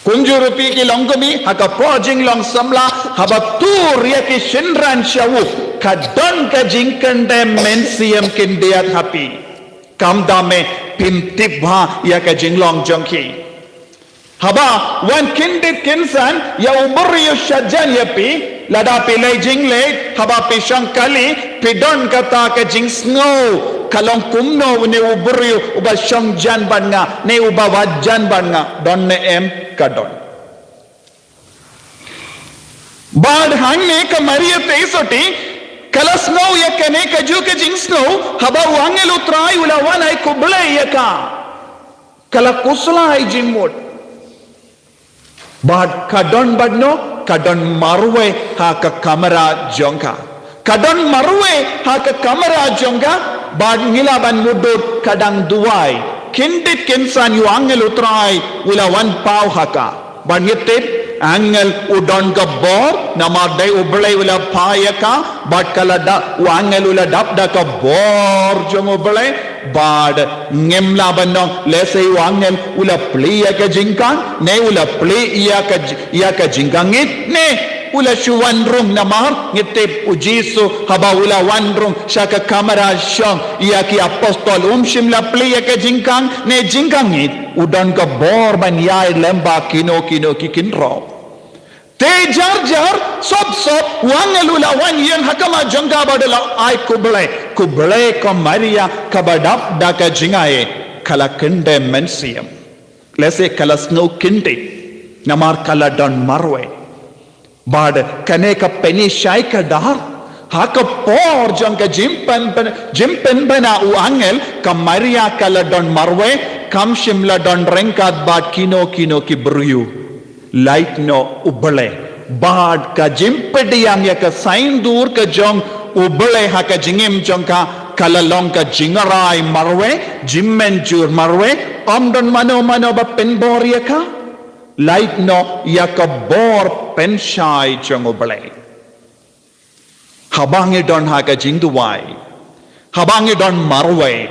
Kumjuh ruh phi ki longkmie, ha ka por jinglong samla, haba tur ïa ki shynrang sha u, ka don ka jingkyndem mynsiem khyndiat ha phi. Kam da me phim tip bha ïa ka jinglong jong ki. Haba wan khyndiat khynsan ïa u briew shajan ïa phi, lada phi leit jingleit, haba phi shong kali, phi don kata ka jingsngew, ka long kumno une u briew uba shong jan bad nga, ne uba wad jan bad nga, don ne em, ka don. Bad hangne ka Maria Theisotti, ka la sngew ïa kane kajuh ka jingsngew, haba u angel U Trai u la wan ai khublei ïa ka. Ka la khuslai jingmut. Bad ka don bad no, ka don marwei ha ka kamra jong ka. Ka don marwei ha ka kamra jong ka, bad ngi lah ban mutdur ka dang duwai. Khyndiat khynsan u angel U Trai u la wan paw ha ka. Bad ngi tip, angel u don ka bor, namar dei U Blei u la phah ïa ka, bad ka la dap, u angel u la dap da ka bor jong U Blei, bad ngim lah ban ong, lehse u angel u la plie ïa ka jingkhang, ne u la plie ïa ka j-, ïa ka jingkhang ïit, ne u la shu wan rung. Namar ngi tip U Jisu haba u la wan rung sha ka kamra shong ïa ki apostol, um shym la plie ïa ka jingkhang ne jingkhang ïit, u don ka bor ban ïaid lem bad kino kino ki khynraw. Te jar jar, sop sop, u angel u la wan ïeng ha khmat jong ka bad u la ai khublei. Khublei ko Maria, kaba dap da ka jingai, ka la kyndem mynsiem. Lehse ka la sngew khyndiat, namar ka la don marwei. Bad kane ka pyni shai kdar, ha ka por jong ka jingpyn, jingpynbna u angel, ka Maria ka la don marwei, kam shym la don ryngkat bad kino kino ki briew. Lait noh U Blei. Bad ka jingpdiang ïa ka saindur ka jong U Blei ha ka jingim jong ka, ka la long ka jingrai marwei, jingmynjur marwei, ym don mano mano ba pynbor ïa ka. Lait noh ïa ka bor pynshai jong U Blei. Haba ngi don ha ka jingduwai, haba ngi don marwei,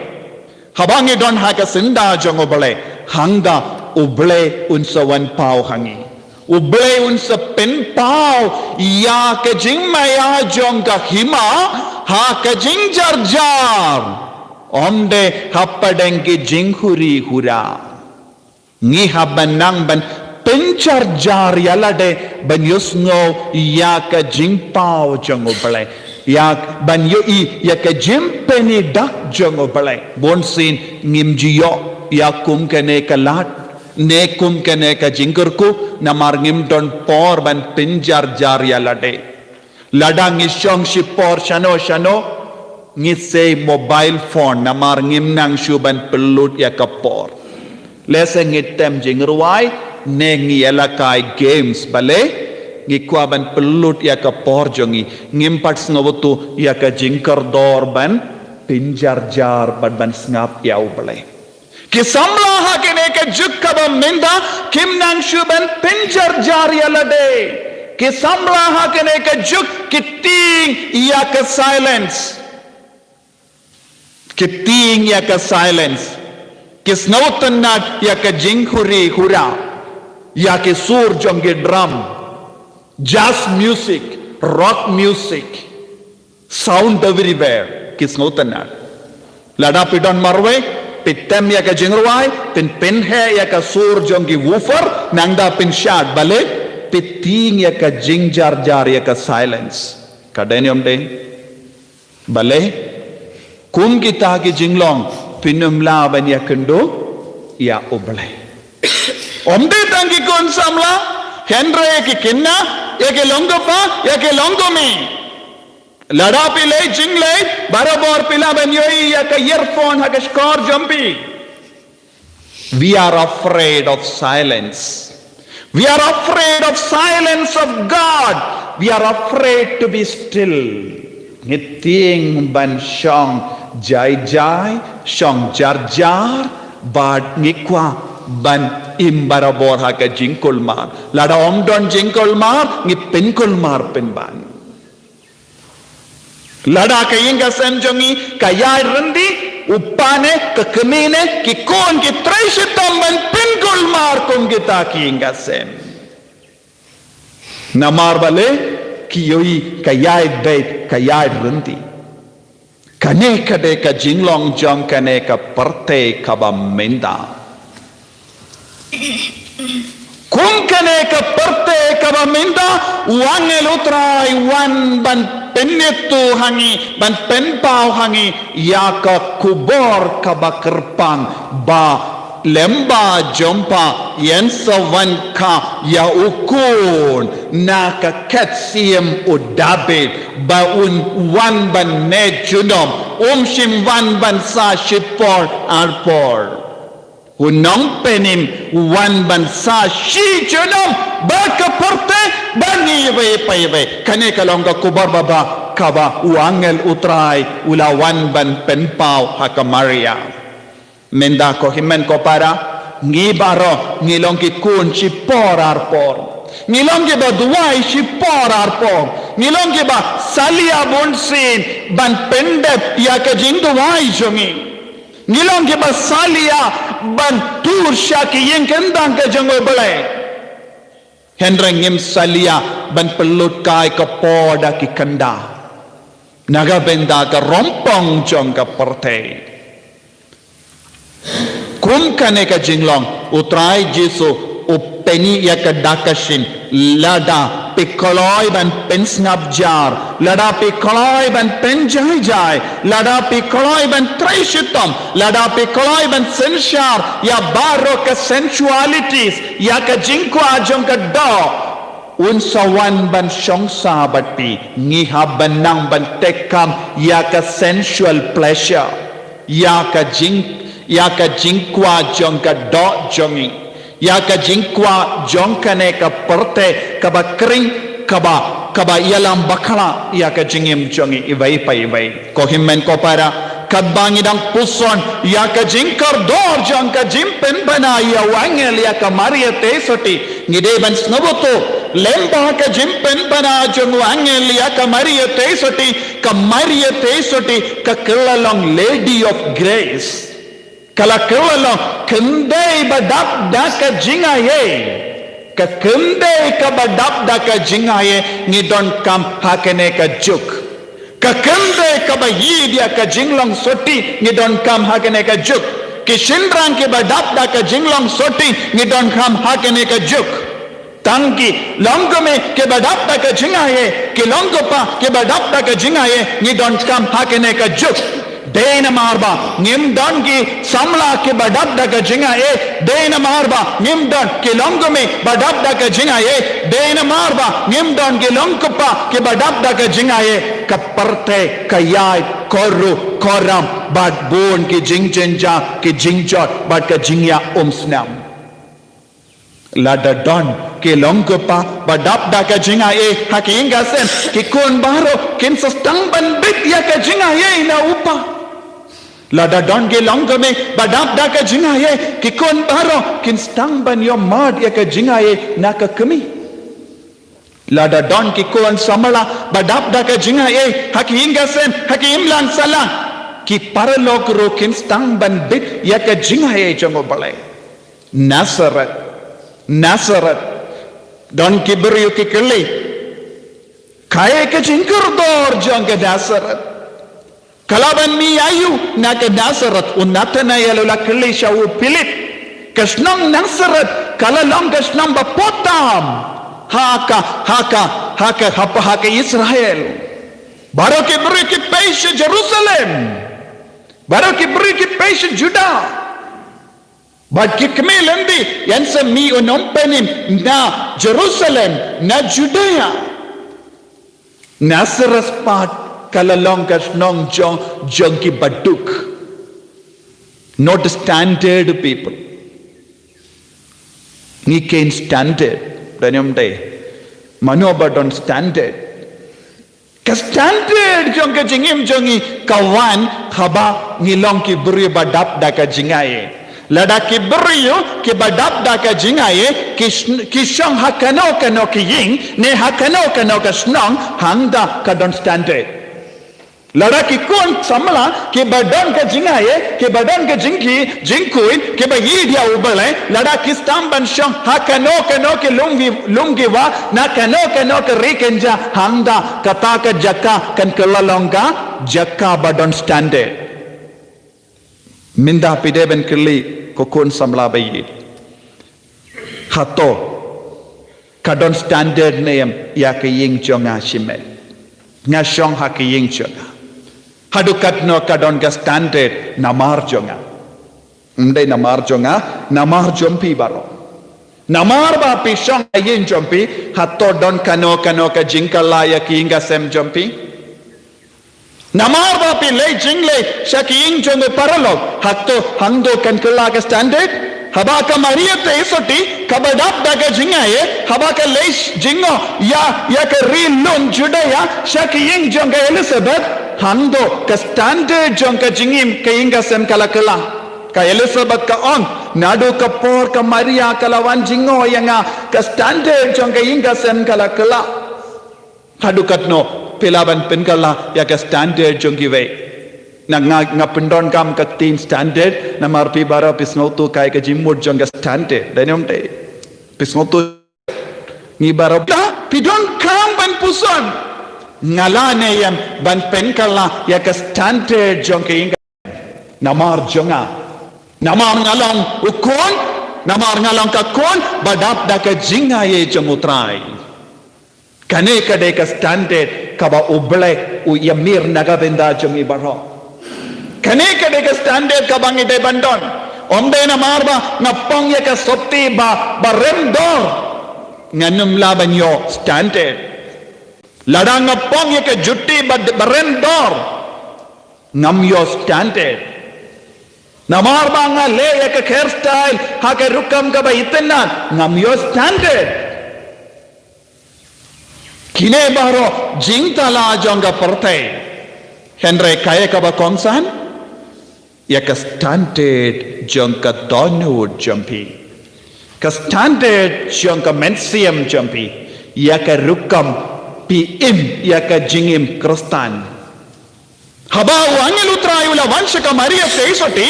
haba ngi don ha ka syndah jong U Blei, hangta U Blei un sa wan paw ha ngi. U Blei un sa pynpaw ïa ka jingmaïa jong ka hima ha ka jingjarjar. Ym dei hapdeng ki jinghuri hura. Ngi hap ban nang ban pynjarjar ïa lade ban ïohsngew ïa ka jingpaw jong U Blei. Ïa ban ïohi ïa ka jingpyni dak jong U Blei. Bunsien ngim ju ïoh ïa kum kane ka lad ne kum kane ka jingkyrkhu namar ngim don por ban pynjarjar ïa lade. Lada ngi shong shipor shano shano, ngi sei mobile phone namar ngim nang shuh ban pynlut ïa ka por. Lehse ngi tem jingrwai, ne ngi ïalehkai games, balei ngi kwah ban pynlut ïa ka por jong ngi, ngim pat sngewthuh ïa ka jingkordor ban pynjarjar bad ban sngap ïa U Blei. Ki samla ha kane ka juk kaba mynta kim nang shuh ban pynjarjar ïa lade. Ki samla ha kane ka juk ki tieng ïa ka silence. Ki tieng ïa ka silence. Ki sngewtynnat ïa ka jinghuri hura, ïa ki sur jong ki drum, jazz music, Rock music, sound everywhere, ki sngewtynnad. Lada phi don marwei, phi tem ïa ka jingrwai, phin pynheh ïa ka sur jong ki woofer, nangta phin shad, balei, phi tieng ïa ka jingjarjar, ïa ka silence. Ka dei ne ym dei? Balei, kum kita ki jinglong, phin ym lah ban ïakynduh ïa U Blei. Ym dei tang ki khun samla, hynrei ïa ki khynnah, ïa ki longkpa, ïa ki longkmie. Lada phi leit jingleit, barabor phi lah ban ïohi ïa ka earphone ha ka shkor jong phi. We are afraid of silence. We are afraid of silence of God. We are afraid to be still. Ngi tieng ban shong jai jai, shong jar jar, bad ngi kwah ban im barabor ha ka jingkulmar. Lada ym don jingkulmar, ngi pynkulmar pynban. Lada ka ïing ka sem jong ngi ka ïaid ryndi, u kpa ne, ka kmie ne, ki khun ki trei shitom ban pynkulmar kum kita ki ïing ka sem. Namar balei, ki ïohi ka ïaid beit, ka ïaid ryndi. Kane ka dei ka jinglong jong kane ka pyrthei kaba mynta. Kum kane ka pyrthei kaba mynta, u angel U Trai u wan ban pynithuh ha ngi, ban pynpaw ha ngi ïa ka khubor kaba kyrpang ba lem ba jong pha yn sa wan kha ïa u khun na ka khet siem u Dabid, ba un wan ban neh junom, um shym wan ban sah shipor arpor. U Nongpynim u wan ban sah shi junom bad ka pyrthei bad ngi iwei pa iwei. Kane ka long ka khubor babha kaba u angel U Trai u la wan ban pynpaw ha ka Maria. Mynta ko hynmen ko para, ngi baroh ngi long ki khun shipor arpor. Ngi long kiba duwai shipor arpor. Ngi long kiba salia bunsien ban pyndep ïa ka jingduwai jong ngi. Ngi long kiba salia ban tur sha ki ïing kyndang ka jong U Blei. Hynrei ngim salia ban pynlut kai ka por da ki kynda na ka bynta ka rympong jong ka pyrthei. Kum kane ka jinglong, U Trai Jisu u pyni ïa ka da ka shin, lada phi kloi ban pynsngap jar, lada phi kloi ban pynjai jai, lada phi kloi ban trei shitom, lada phi kloi ban synshar ïa baroh ka sensualities, ïa ka jingkwah jong ka doh, un sa wan ban shong sah bad phi. Ngi hap ban nang ban tek kam ïa ka sensual pleasure, ïa ka jing, ïa ka jingkwah jong ka doh jong ngi, ïa ka jingkwah jong kane ka pyrthei kaba khring, kaba, kaba ïalam bakla ïa ka jingim jong ngi iwei pa iwei. Ko hynmen ko para, katba ngi dang puson ïa ka jingkordor jong ka jingpynbna ïa u angel ïa ka Maria Theisotti, ngi dei ban sngewthuh lem ba ka jingpynbna jong u angel ïa ka Maria Theisotti, ka Maria Theisotti ka kylla long Lady of Grace. Ka la kylla long khyndai ba dap da ka jingai ei. Ka khyndai kaba dap da ka jingai ei ngi donkam ha kane ka juk. Ka khyndai kaba ïeit ïa ka jinglong sotti ngi donkam ha kane ka juk. Ki shynrang kiba dap da ka jinglong sotti ngi donkam ha kane ka juk. Tang ki longkmie kiba dap da ka jingai ei, ki longkpa kiba dap da ka jingai ei, ngi donkam ha kane ka juk. Dei namar ba ngim don ki samla kiba dap da ka jingai ei, dei namar ba ngim don ki longkmie ba dap da ka jingai ei, dei namar ba ngim don ki longkpa kiba dap da ka jingai ei, ka pyrthei ka ïaid koru koram bad bun ki jingjynjar, ki jingjot bad ka jingïaumsnam. Lada don ki longkpa ba dap da ka jingai ei ha ki ïing ka sem, ki khun baroh kin sa sdang ban bit ïa ka jingai ei na u kpa. Lada don ki longkmie ba dap da ka jingai ei, ki khun baroh kin sdang ban ïohmad ïa ka jingai ei na ka kmie. Lada don ki khun samla ba dap da ka jingai ei ha ki ïing ka sem, ha ki imlang sahlang, ki paralok ruh kin sdang ban bit ïa ka jingai ei jong U Blei. Nasareth, Nasareth. Don ki briew ki kylli, Kaei ka jingkordor jong ka Nasareth? Ka la ban mih aïu na ka Nasareth? U Nathanael u la kylli sha u Philip, ka shnong Nasareth ka la long ka shnong ba potam ha ka, ha ka, ha ka, ha ka, ha ka Israel. Baroh ki briew ki peit sha Jerusalem. Baroh ki briew ki peit sha Juda. Bad ki kmie lynti, ïa sa mih u nongpynim na Jerusalem, na Judea. Nasareth pat ka la long ka shnong jong, jong ki baduk. Not standard people. Ngi khein standard. Dei ne ym dei? Mano ba don standard? Ka standard jong ka jingim jong ngi ka wan haba ngi long ki briew ba dap da ka jingai. Lada ki briew ki ba dap da ka jingai, ki sh-, ki shong ha kano kano ki ïing, ne ha kano kano ka shnong, hangta ka don standard. Lada ki khun samla ki ba don ka jingai, ki ba don ka jingkyrkhu, jingkyrkhu, ki ba ïeit ïa U Blei, lada ki sdang ban shong ha kano kano ki lum ki, lum ki wah, na kano kano ka ri kynja, hangta kata ka jaka kan kylla long ka jaka ba don standard. Mynta phi dei ban kylli ko khun samla ba ïeit, hato ka don standard ne em ïa ka ïing jong nga shimet? Nga shong ha ka ïing jong nga. Haduh katno ka don ka standard namar jong nga? Ym dei namar jong nga, namar jong phi baroh. Namar ba phi shong ha ïing jong phi, hato don kano kano ka jingkylla ïa ka ïing ka sem jong phi? Namar ba phi leit jingleit sha ka ïing jong u paralok, hato hangto kan kylla ka standard? Haba ka Maria Theisotti ka ba dap da ka jingai, haba ka leit jngoh ïa, ïa ka ri lum Judea sha ka ïing jong ka Elizabeth, hangto ka standard jong ka jingim ka ïing ka sem ka la kylla? Ka Elizabeth ka ong, naduh ka por ka Maria ka la wan jngoh ïa nga, ka standard jong ka ïing ka sem ka la kylla. Haduh katno phi lah ban pynkylla ïa ka standard jong kiwei? Na nga, nga pyndonkam ka ktien standard namar phi baroh phi sngewthuh kaei ka jingmut jong ka standard. Dei ne ym dei? Phi sngewthuh, ngi baroh ta, phi donkam ban puson. Nga lah ne ym ban pynkylla ïa ka standard jong ka ïing ka sem namar jong nga? Namar nga long u khun, namar nga long ka khun ba dap da ka jingai jong U Trai. Kane ka dei ka standard kaba U Blei u ïamir na ka bynta jong ngi baroh. Kane ka dei ka standard kaba ngi dei ban don. Ym dei namar ba nga pang ïa ka sotti ba, ba rem dor, ngan ym lah ban ïoh standard. Lada nga pang ïa ka juti ba, ba rem dor, ngam ïoh standard. Namar ba nga leh ïa ka hairstyle ha ka rukom kaba itynnad, ngam ïoh standard. Kine baroh jingthala jong ka pyrthei. Hynrei kaei kaba kongsan? Ïa ka standard jong ka dohnud jong phi. Ka standard jong ka mynsiem jong phi. Ïa ka rukom phi im ïa ka jingim Khristan. Haba u angel U Trai u la wan sha ka Maria Theisotti,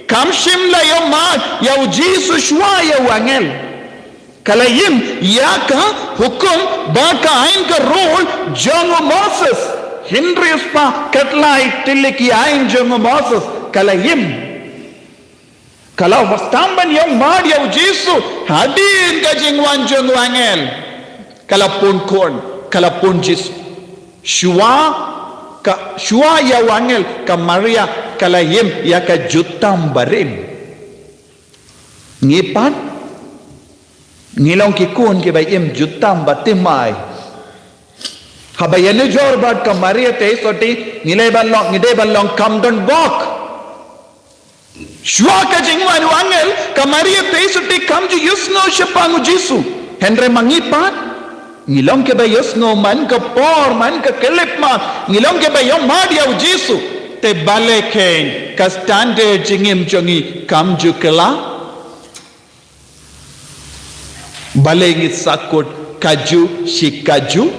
kam shym la ïoh mad ïa U Jisu shuwa ïa u angel. Ka la im ïa ka hukum bad ka aiñ ka rule jong u Moses. Hynriew spah khatlai tylli ki aiñ jong u Moses ka la im. Ka la sdang ban ïoh mad ïa U Jisu hadien ka jingwan jong u angel. Ka la pun khun, ka la pun Jisu. Shuwa ka, shuwa ïa u angel ka Maria ka la im ïa ka jutang barim. Ngi pat ngi long ki khun kiba im jutang ba thymmai. Haba ïanujor bad ka Maria Theisotti ngi dei ban long, ngi dei ban long kam don bok. Shuwa ka jingwan u angel ka Maria Theisotti kam ju ïohsngew shaphang U Jisu. Hynrei ma ngi pat ngi long kiba ïohsngew man ka por, man ka khyllipmat, ngi long kiba ïoh mad ïa U Jisu. Te balei kein ka standard jingim jong ngi kam ju kylla? Balei ngi sakut kajuh shi kajuh?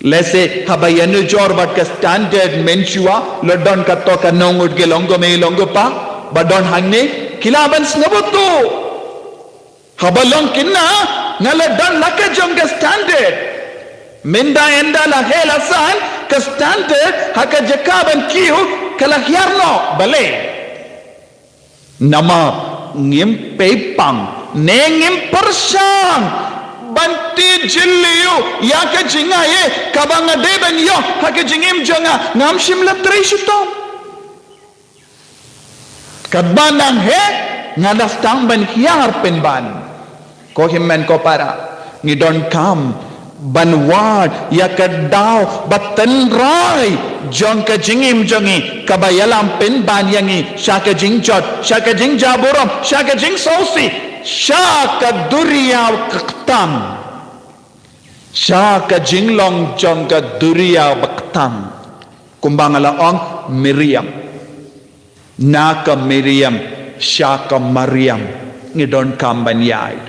Lehse haba ïanujor bad ka standard mynshuwa, la don kato ka nongut ki long ko mei long ko pa ba don hangne, ki lah ban sngewbha to. Haba long kine, nga la don la ka jong ka standard. Mynta ynda la heh la san, ka standard ha ka jaka ban kiew ka la hiar noh, balei? Namar ngim pei pang ne ngim pyrshang ban tip jylliew ïa ka jingai kaba nga dei ban ïoh ha ka jingim jong nga, ngam shym la trei shitom. Katba nang heh nga da sdang ban hiar pynban. Ko hynmen ko para, ngi donkam ban wad ïa ka daw ba tynrai jong ka jingim jong ngi, kaba ïalam pynban ïa ngi sha ka jingjot, sha ka jingjaburom, sha ka jingsngewsih, sha ka duriaw ka ktam, sha ka jinglong jong ka duriaw ba ktam. Kumba nga la ong, Miriam. Na ka Miriam sha ka Mariam ngi donkam ban ïaid.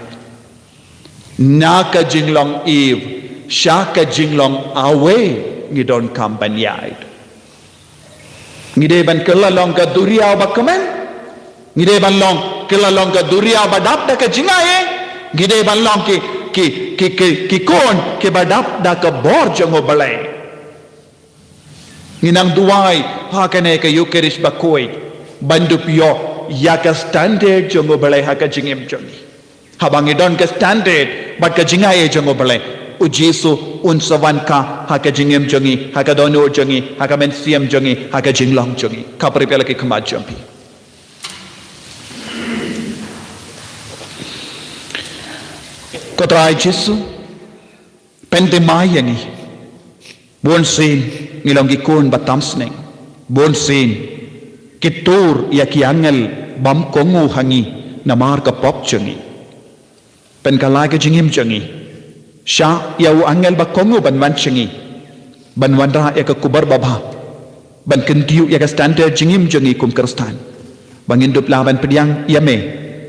Na ka jinglong Eve sha ka jinglong Awe ngi donkam ban ïaid. Ngi dei ban kylla long ka duriaw ba kmen. Ngi dei ban long kylla long ka duriaw ba dap da ka jingai. Ngi dei ban long ki, ki, ki, ki, ki khun kiba dap da ka bor jong U Blei. Ngi nang duwai ha kane ka Eucharist ba khuid ban dup ïoh ïa ka standard jong U Blei ha ka jingim jong ngi. Haba ngi don ka standard bad ka jingai jong U Blei, U Jisu un sa wan ka ha ka jingim jong ngi, ha ka dohnud jong ngi, ha ka mynsiem jong ngi, ha ka jinglong jong ngi. Khublei phi la ki khmat jong phi. Ko Trai Jisu, pynthymmai ïa ngi. Bunsien ngi long ki khun ba tam sneng. Bunsien ki tur ïa ki angel bym kohnguh ha ngi namar ka pop jong ngi. Pynkylla ka jingim jong ngi sha ïa u angel ba kohnguh ban wan sha ngi, ban wanrah ïa ka khubor babha, ban kyntiew ïa ka standard jingim jong ngi kum Khristan, ba ngin dup lah ban pdiang ïa me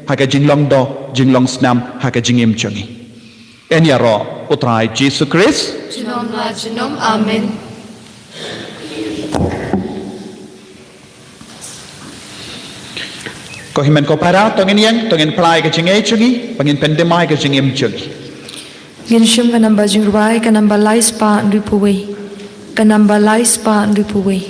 ha ka jinglong doh jinglong snam ha ka jingim jong ngi. Yn ïaroh U Trai Jisu Khrist. Junom la junom. Amen. Ko hynmen ko para, to ngin ïeng, to ngin pynlait ka jingïeit jong ngi, ba ngin pynthymmai ka jingim jong ngi. Ngin shim ka namba jingrwai, ka namba lai spah hynriewphew wei. Ka namba lai spah hynriewphew wei.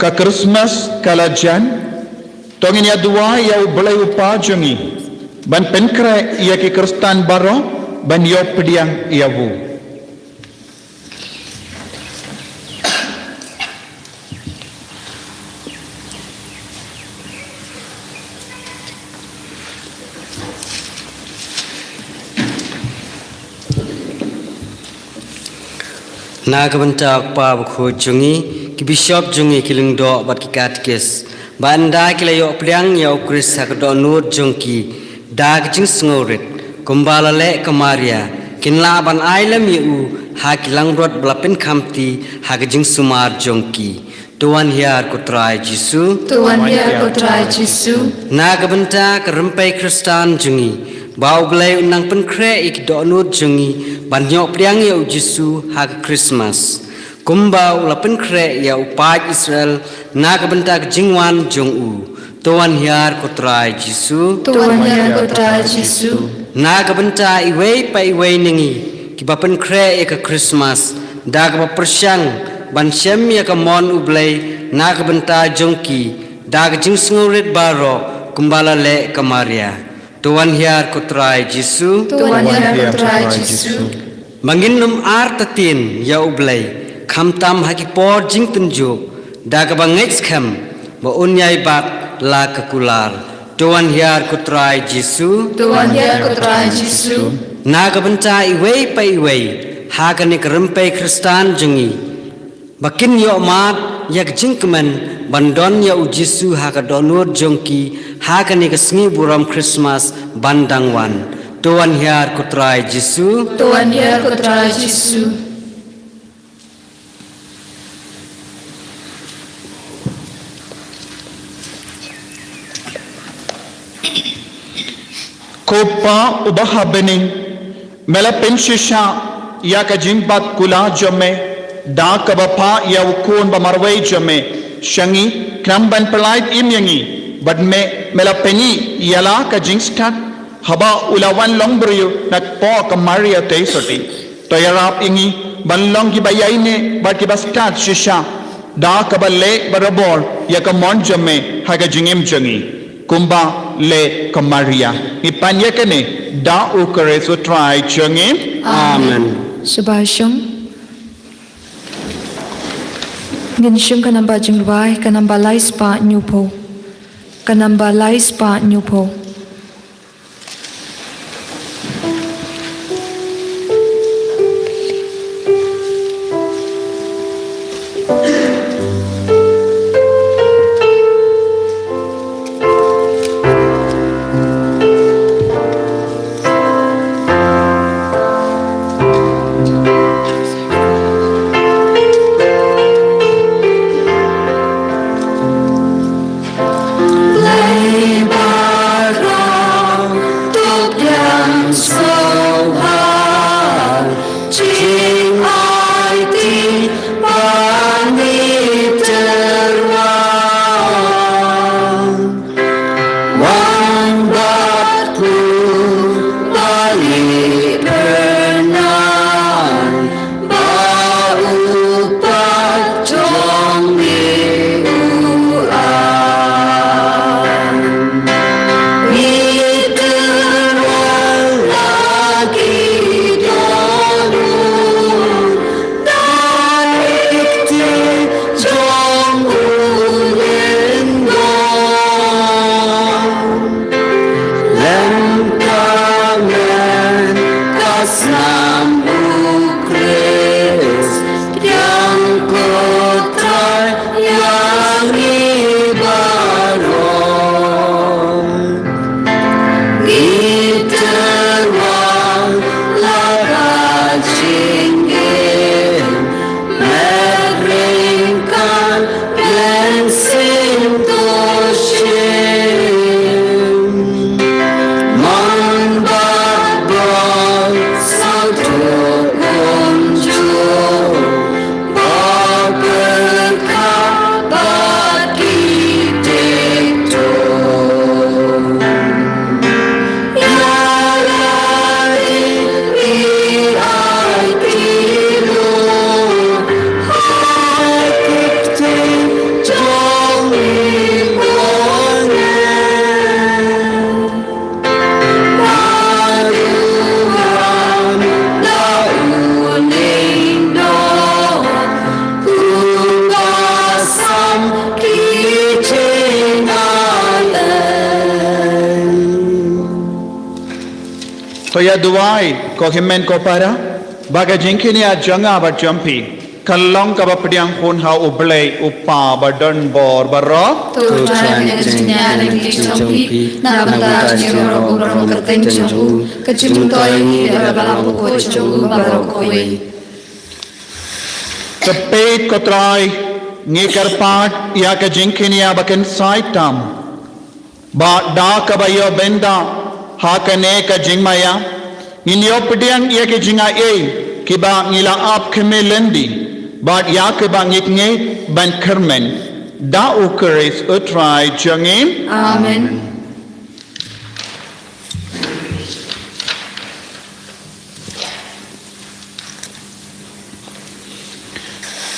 Ka Christmas ka la jan, to ngin ïa duwai ïa U Blei U Kpa jong ngi. Ban pynkhreh ïa ki Khristan baroh ban ïoh pdiang ïa u. Na ka bynta u kpa bakhuid jong ngi, ki bishop jong ngi, ki lyngdoh bad ki katekis, ba ynda ki la ïoh pdiang ïa u Khrist ha ka dohnud jong ki da ka jingsngewrit, kumba la leh ka Maria, kin lah ban ai lem ïa u ha ki langbrot ba la pynkhamti ha ka jingsumar jong ki. To wan hiar ko Trai Jisu. To wan hiar ko Trai Jisu. Na ka bynta ka rympei Khristan jong ngi, ba U Blei un nang pynkhreh ïa ki dohnud jong ngi ban ïoh pdiang ïa u Jisu ha ka Christmas, kumba u la pynkhreh ïa u paid Israel na ka bynta ka jingwan jong u. To wan hiar ko Trai Jisu. To wan hiar ko Trai Jisu. Na ka bynta iwei pa iwei na ngi kiba pynkhreh ïa ka Christmas da kaba pyrshang ban shem ïa ka mon U Blei na ka bynta jong ki da ka jingsngewrit baroh, kumba la leh ka Maria. To wan hiar ko Trai Jisu. To wan hiar ko Trai Jisu. Ba ngin ym artatien ïa U Blei, khamtam ha ki por jingtynjuh, da kaba ngeit skhem ba un ïai bat la ka kular. To wan hiar ko Trai Jisu. To wan hiar ko Trai Jisu. Na ka bynta iwei pa iwei ha kane ka rympei Khristan jong ngi, ba kin ïoh mad ïa ka jingkmen ban don ïa u Jisu ha ka dohnud jong ki ha kane ka sngi burom Christmas ban dang wan. To wan hiar ko Trai Jisu. To wan hiar ko Trai Jisu. Ko Pa uba ha bneng, me la pynshisha ïa ka jingbat kular jong me da kaba phah ïa u Khun ba marwei jong me sha ngi khnang ban pyllait im ïa ngi, bad me, me la pynïaid ïa la ka jingstad haba u la wan long briew na ka por ka Maria Theisotti. To ïarap ïa ngi ban long kiba ïaineh bad kiba stad shisha da kaba leh barabor ïa ka mon jong me ha ka jingim jong ngi, kumba leh ka Maria. Ngi pan ïa kane da u Khrist u Trai jong ngi. Amen. Amen. Shabashong. Ngin shim ka namba jingrwai, ka namba lai spah hynñiewphew. Ka namba lai spah hynñiewphew. To ïa duwai, ko hynmen ko para, ba ka jingkynnoh jong nga bad jong phi kan long kaba pdiang hun ha U Blei U Kpa ba don bor baroh. To Trai, ka jingkynnoh jong phi na ka bynta jong U Kpa, ka jingkynnoh jong U Kpa, ka jingkynnoh jong U Kpa. Ka peit, ko Trai, ngi kyrpad ïa ka jingkynnoh ba kan sai tam. Ba da kaba ïoh bynta ha kane ka jingmaïa, ngin ïoh pdiang ïa ki jingaiei kiba ngi la ap khmih lynti, bad ïa kiba ngi ngeit ban kyrmen. Da U Khrist U Trai jong ngi. Amen.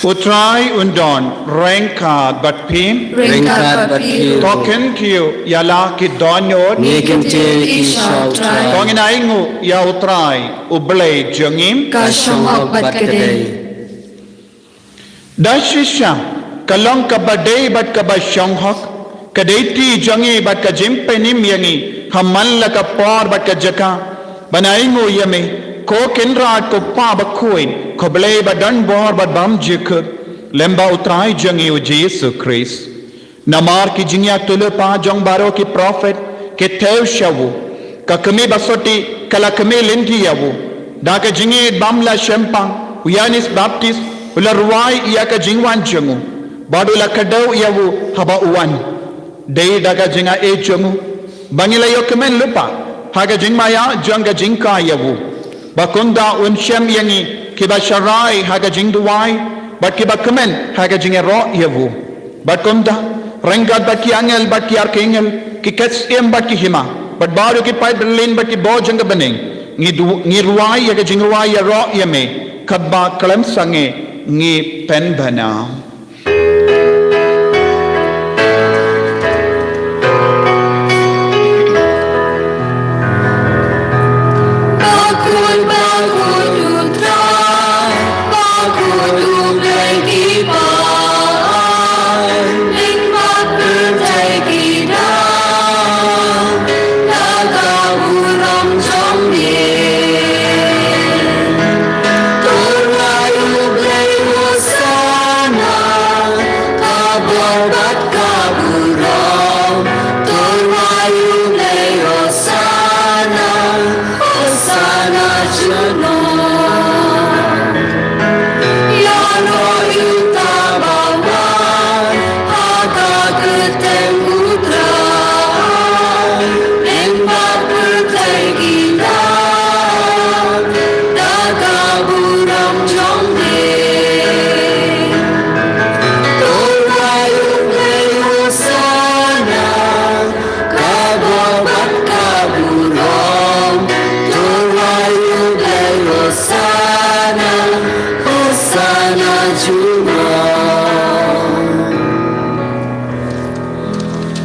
U Trai un don ryngkat bad phi. Ryngkat bad phi. To khyndiat ïa la ki dohnud. Ngi kyntiew ïa phi, Trai. To ngin ainguh ïa U Trai, U Blei jong ngi. Ka shong hok bad ka dei. Da shisha, ka long kaba dei bad kaba shong hok, ka dei ti jong ngi bad ka jingpynim ïa ngi ha man la ka por bad ka jaka, ban ainguh ïa me, ko Kynrad, ko Pa bakhuid, ko Blei ba don bor bad bym jukut, lem bad U Trai jong ngi U Jisu Khrist. Namar ki jingïathuhlypa jong baroh ki prophet ki thew sha u. Ka kmie ba sotti ka la khmih lynti ïa u. Da ka jingïeit bym lah shemphang, u Ïoannis Baptist u la rwai ïa ka jingwan jong u, bad u la kdew ïa u haba u wan. Dei da ka jingaiei jong u ba ngi la ïoh kmen lypa ha ka jingmaïa jong ka jingkha ïa u. Bad kumta un shem ïa ngi kiba sharai ha ka jingduwai, bad kiba kmen ha ka jingïaroh ïa u. Bad kumta, ryngkat bad ki angel bad ki arkangel, ki ktien bad ki hima, bad baroh ki paidbah bymjukut bad ki bor jong ka bneng, ngi du-, ngi rwai ïa ka jingrwai ïaroh ïa me, katba khlem sangeh ngi pynbna.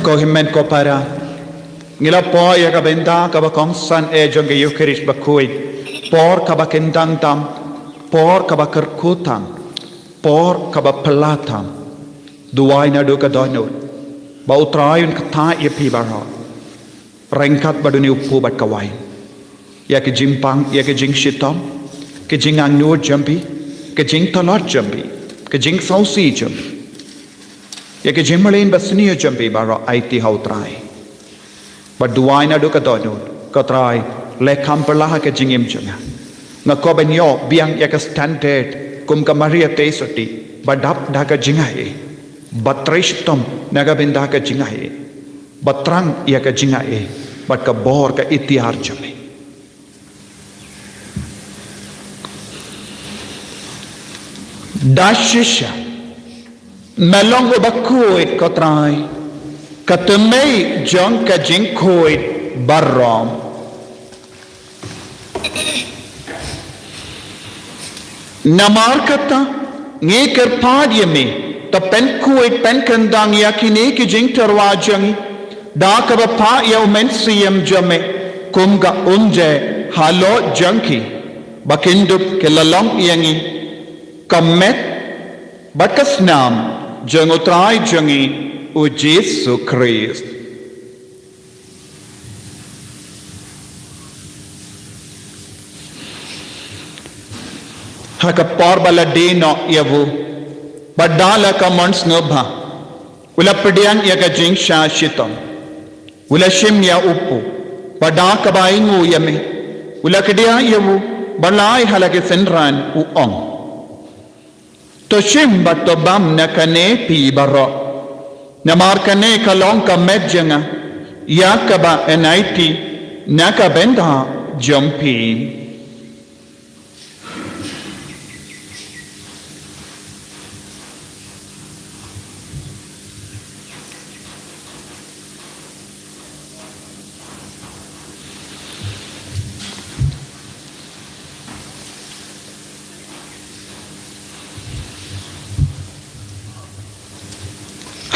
Ko hynmen ko para, ngi la poi ïa ka bynta kaba kongsan eh jong ka Eukharist bakhuid, por kaba kyndang tam, por kaba kyrkhu tam, por kaba phylla tam. Duwai naduh ka dohnud ba U Trai un kyntait ïa phi baroh, ryngkat bad une u kpu bad ka waiñ, ïa ka jingpang, ïa ka jingshitom, ka jingangnud jong phi, ka jingtlot jong phi, ka jingsngewsih jong phi, ïa ka jingmlien basniew jong phi baroh, aiti ha U Trai. Bad duwai naduh ka dohnud, ko Trai, leh kham phylla ha ka jingim jong nga. Nga kwah ban ïoh biang ïa ka standard kum ka Maria Theisotti, ba dap da ka jingaiei, ba trei shitom na ka bynta ka jingaiei, ba thrang ïa ka jingaiei bad ka bor ka iktiar jong me. Da shisha, me long uba khuid, ko Trai, ka tymmen jong ka jingkhuid baroh. Namar kata, ngi kyrpad ïa me, to pynkhuid pynkyndang ïa kine ki jingtyrwa jong ngi da kaba phah ïa U Mynsiem jong me kum ka umjai halor jong ki, ba kin dup ki la long ïa ngi ka met bad ka snam jong U Trai jong ngi U Jisu Khrist. Ha ka por ba la die noh ïa u, bad da la ka mon sngewbha, u la pdiang ïa ka jingshah shitom. U la shim ïa u pud, bad da kaba ainguh ïa me, u la kdiah ïa u, bad la ai ha la ki synran, u ong: To shim bad to bam na kane phi baroh. Namar kane ka long ka met jong nga, ïa kaba yn aiti na ka bynta jong phi.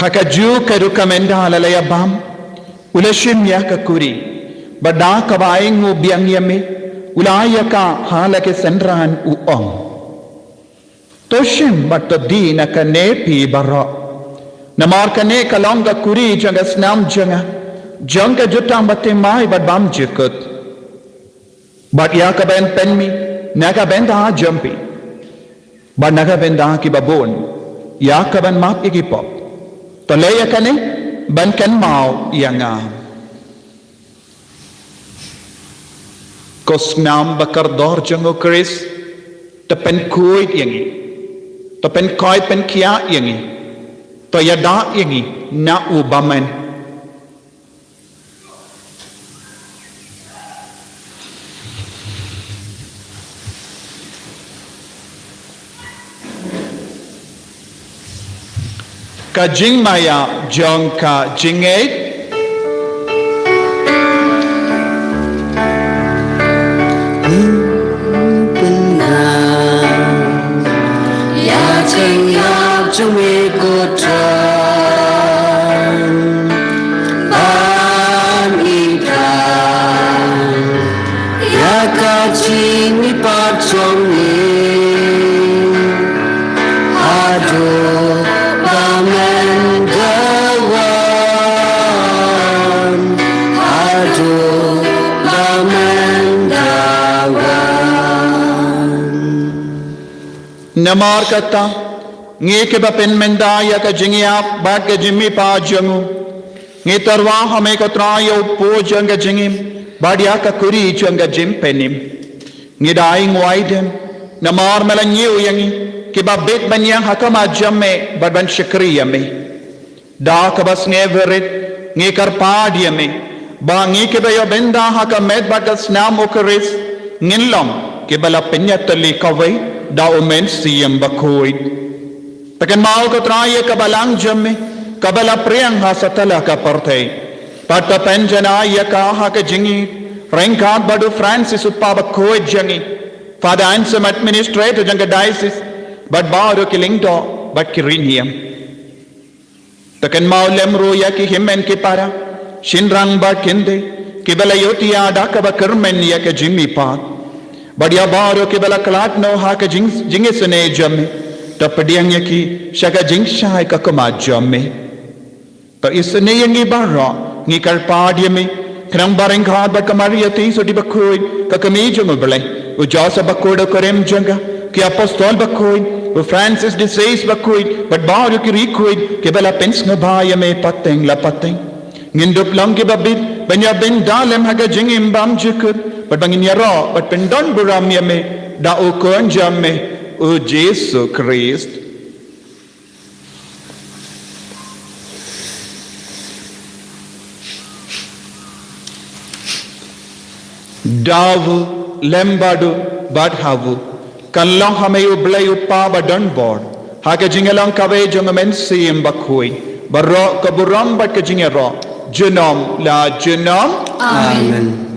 Ha kajuh ka rukom ynda la la ïa bam, u la shim ïa ka kuri, bad da kaba ainguh biang ïa me, u la ai ïa ka ha la ki synran, u ong: To shim bad to die na kane phi baroh. Namar kane ka long ka kuri jong ka snam jong nga, jong ka jutang bathymmai bad bymjukut. Bad ïa kaban pynmih na ka bynta jong phi, bad na ka bynta kiba bun, ïa kaban map ïa ki pop. To leh ïa kane ban kynmaw ïa nga. Ko snam ba kordor jong U Khrist, to pynkhuid ïa ngi, to pynkoit pynkhiah ïa ngi, to ïada ïa ngi na u bymman. Ka jingmaïa jong ka jingngeit. Ïa jingïap jong me ko Trai, ban ïa ïa ka jingmihpat jong me, haduh ba men da wan, haduh ba men da wan. Namar kata, ngi kiba pynmynda ïa ka jingïap bad ka jingmihpat jong u, ngi tyrwa ha me ko Trai ïa u pud jong ka jingim, bad ïa ka kuri jong ka jingpynim. Ngi da ainguh aidem, namar me la ñiew ïa ngi, kiba bit ban ïeng ha khmat jong me, bad ban shakri ïa me. Da kaba sngewrit, ngi kyrpad ïa me, ba ngi kiba ïoh bynda ha ka met bad ka snam U Khrist, ngin long kiba la pynïatylli kawei da U Mynsiem Bakhuid. To kynmaw ko Trai ïa ka balang jong me, kaba la phriang ha satlak ka pyrthei. Bad to pynjanai ïa ka ha ka jingïeit, ryngkat bad u Francis u Kpa Bakhuid jong ngi, Father Anselm administrator jong ka diocese, bad baroh ki lyngdoh bad ki riewniam. To kynmaw lem ruh ïa ki hynmen ki para, shynrang bad kynthei, kiba la ïohthiah da kaba kyrmen ïa ka jingmihpat. Bad ïa baroh kiba la khlad noh ha ka jing, jingisynei jong me, to pdiang ïa ki sha ka jingshai ka khmat jong me. To isynei ïa ngi baroh, ngi kyrpad ïa me, khnang ba ryngkat bad ka Maria Theisotti Bakhuid, ka kmie jong U Blei, u Joseph Bakhuid u kurim jong ka, ki apostol bakhuid, u Francis de Sales Bakhuid, bad baroh ki riewkhuid kiba la pynsngewbha ïa me pateng la pateng, ngin dup long kiba bit ban ïa bynda lem ha ka jingim bymjukut, bad ba ngin ïaroh bad pyndonburom ïa me da u Khun jong me, u Jisu Khrist. Da u, lem bad u, bad ha u, kan long ha me U Blei U Kpa badonbor, ha ka jingïalong kawei jong U Mynsiem Bakhuid, baroh ka burom bad ka jingïaroh, junom la junom. Amen. Amen.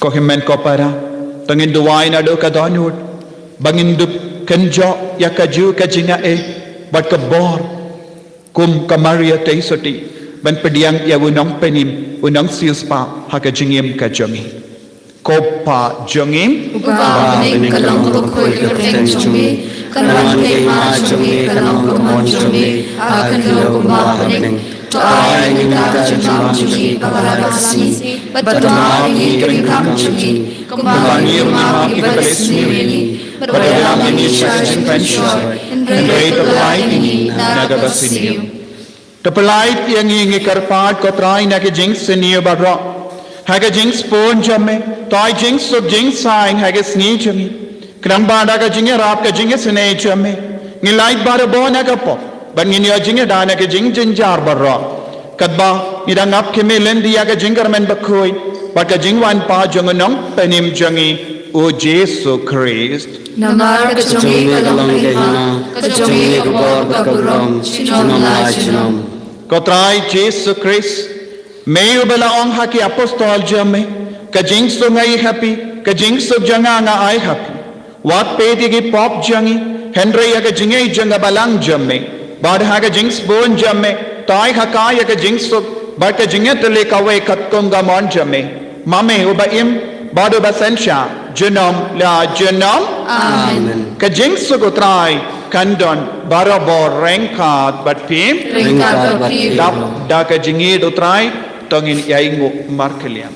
Ko hynmen ko para, to ngin duwai naduh ka dohnud, ba ngin dup kynjoh ïa kajuh ka jingaiei bad ka bor, kum ka Maria Theisotti, ban pdiang ïa u nongpynim, u nongsiewspah ha ka jingim ka jong ngi. Ko Pa jong ngi uba ha bneng, ka long kaba khuid ka kyrteng jong me. Kan wan ka hima jong me, kan long ka mon jong me, ha khyndew kumba ha bneng. To ai ïa ngi mynta ka jingbam jong ngi kaba la ka sngi, bad to map ïa ngi ka jingkam jong ngi, kumba ngi ruh ngi map ïa kiba la ka sngi ïa ngi, bad wat ïalam ïa ngi sha ka jingpynshoi, hynrei to pyllait ïa ngi na kaba sniew. To pyllait ïa ngi, ngi kyrpad ko Trai, na ka jingsniew baroh, ha ka jingsbun jong me, to ai jingsuk jingsaiñ ha ka sngi jong ngi. Khnang ba da ka jingïarap, ka jingisynei jong me, ngin lait barabor na ka pop, bad ngin ïoh jingïada na ka jingjynjar baroh. Katba ngi dang ap khmih lynti ïa ka jingkyrmen bakhuid bad ka jingwan pat jong u Nongpynim jong ngi, u Jisu Khrist. Namar ka jong me ka long ka hima, ka jong me ka bor bad ka burom, junom la junom. Ko Trai Jisu Khrist, me uba la ong ha ki apostol jong me, ka jingsuk nga ai ha phi, ka jingsuk jong nga nga ai ha phi. Wat peit ïa ki pop jong ngi, hynrei ïa ka jingïeit jong ka balang jong me. Bad ha ka jingsbun jong me, to ai ha ka ïa ka jingsuk bad ka jingïatylli kawei katkum ka mon jong me. Ma me uba im bad uba synshar junom la junom. Amen. Ka jingsuk u Trai kan don barabor ryngkat bad phi. Ryngkat bad phi. Dap da ka jingïeit u Trai, to ngin ïainguh markylliang.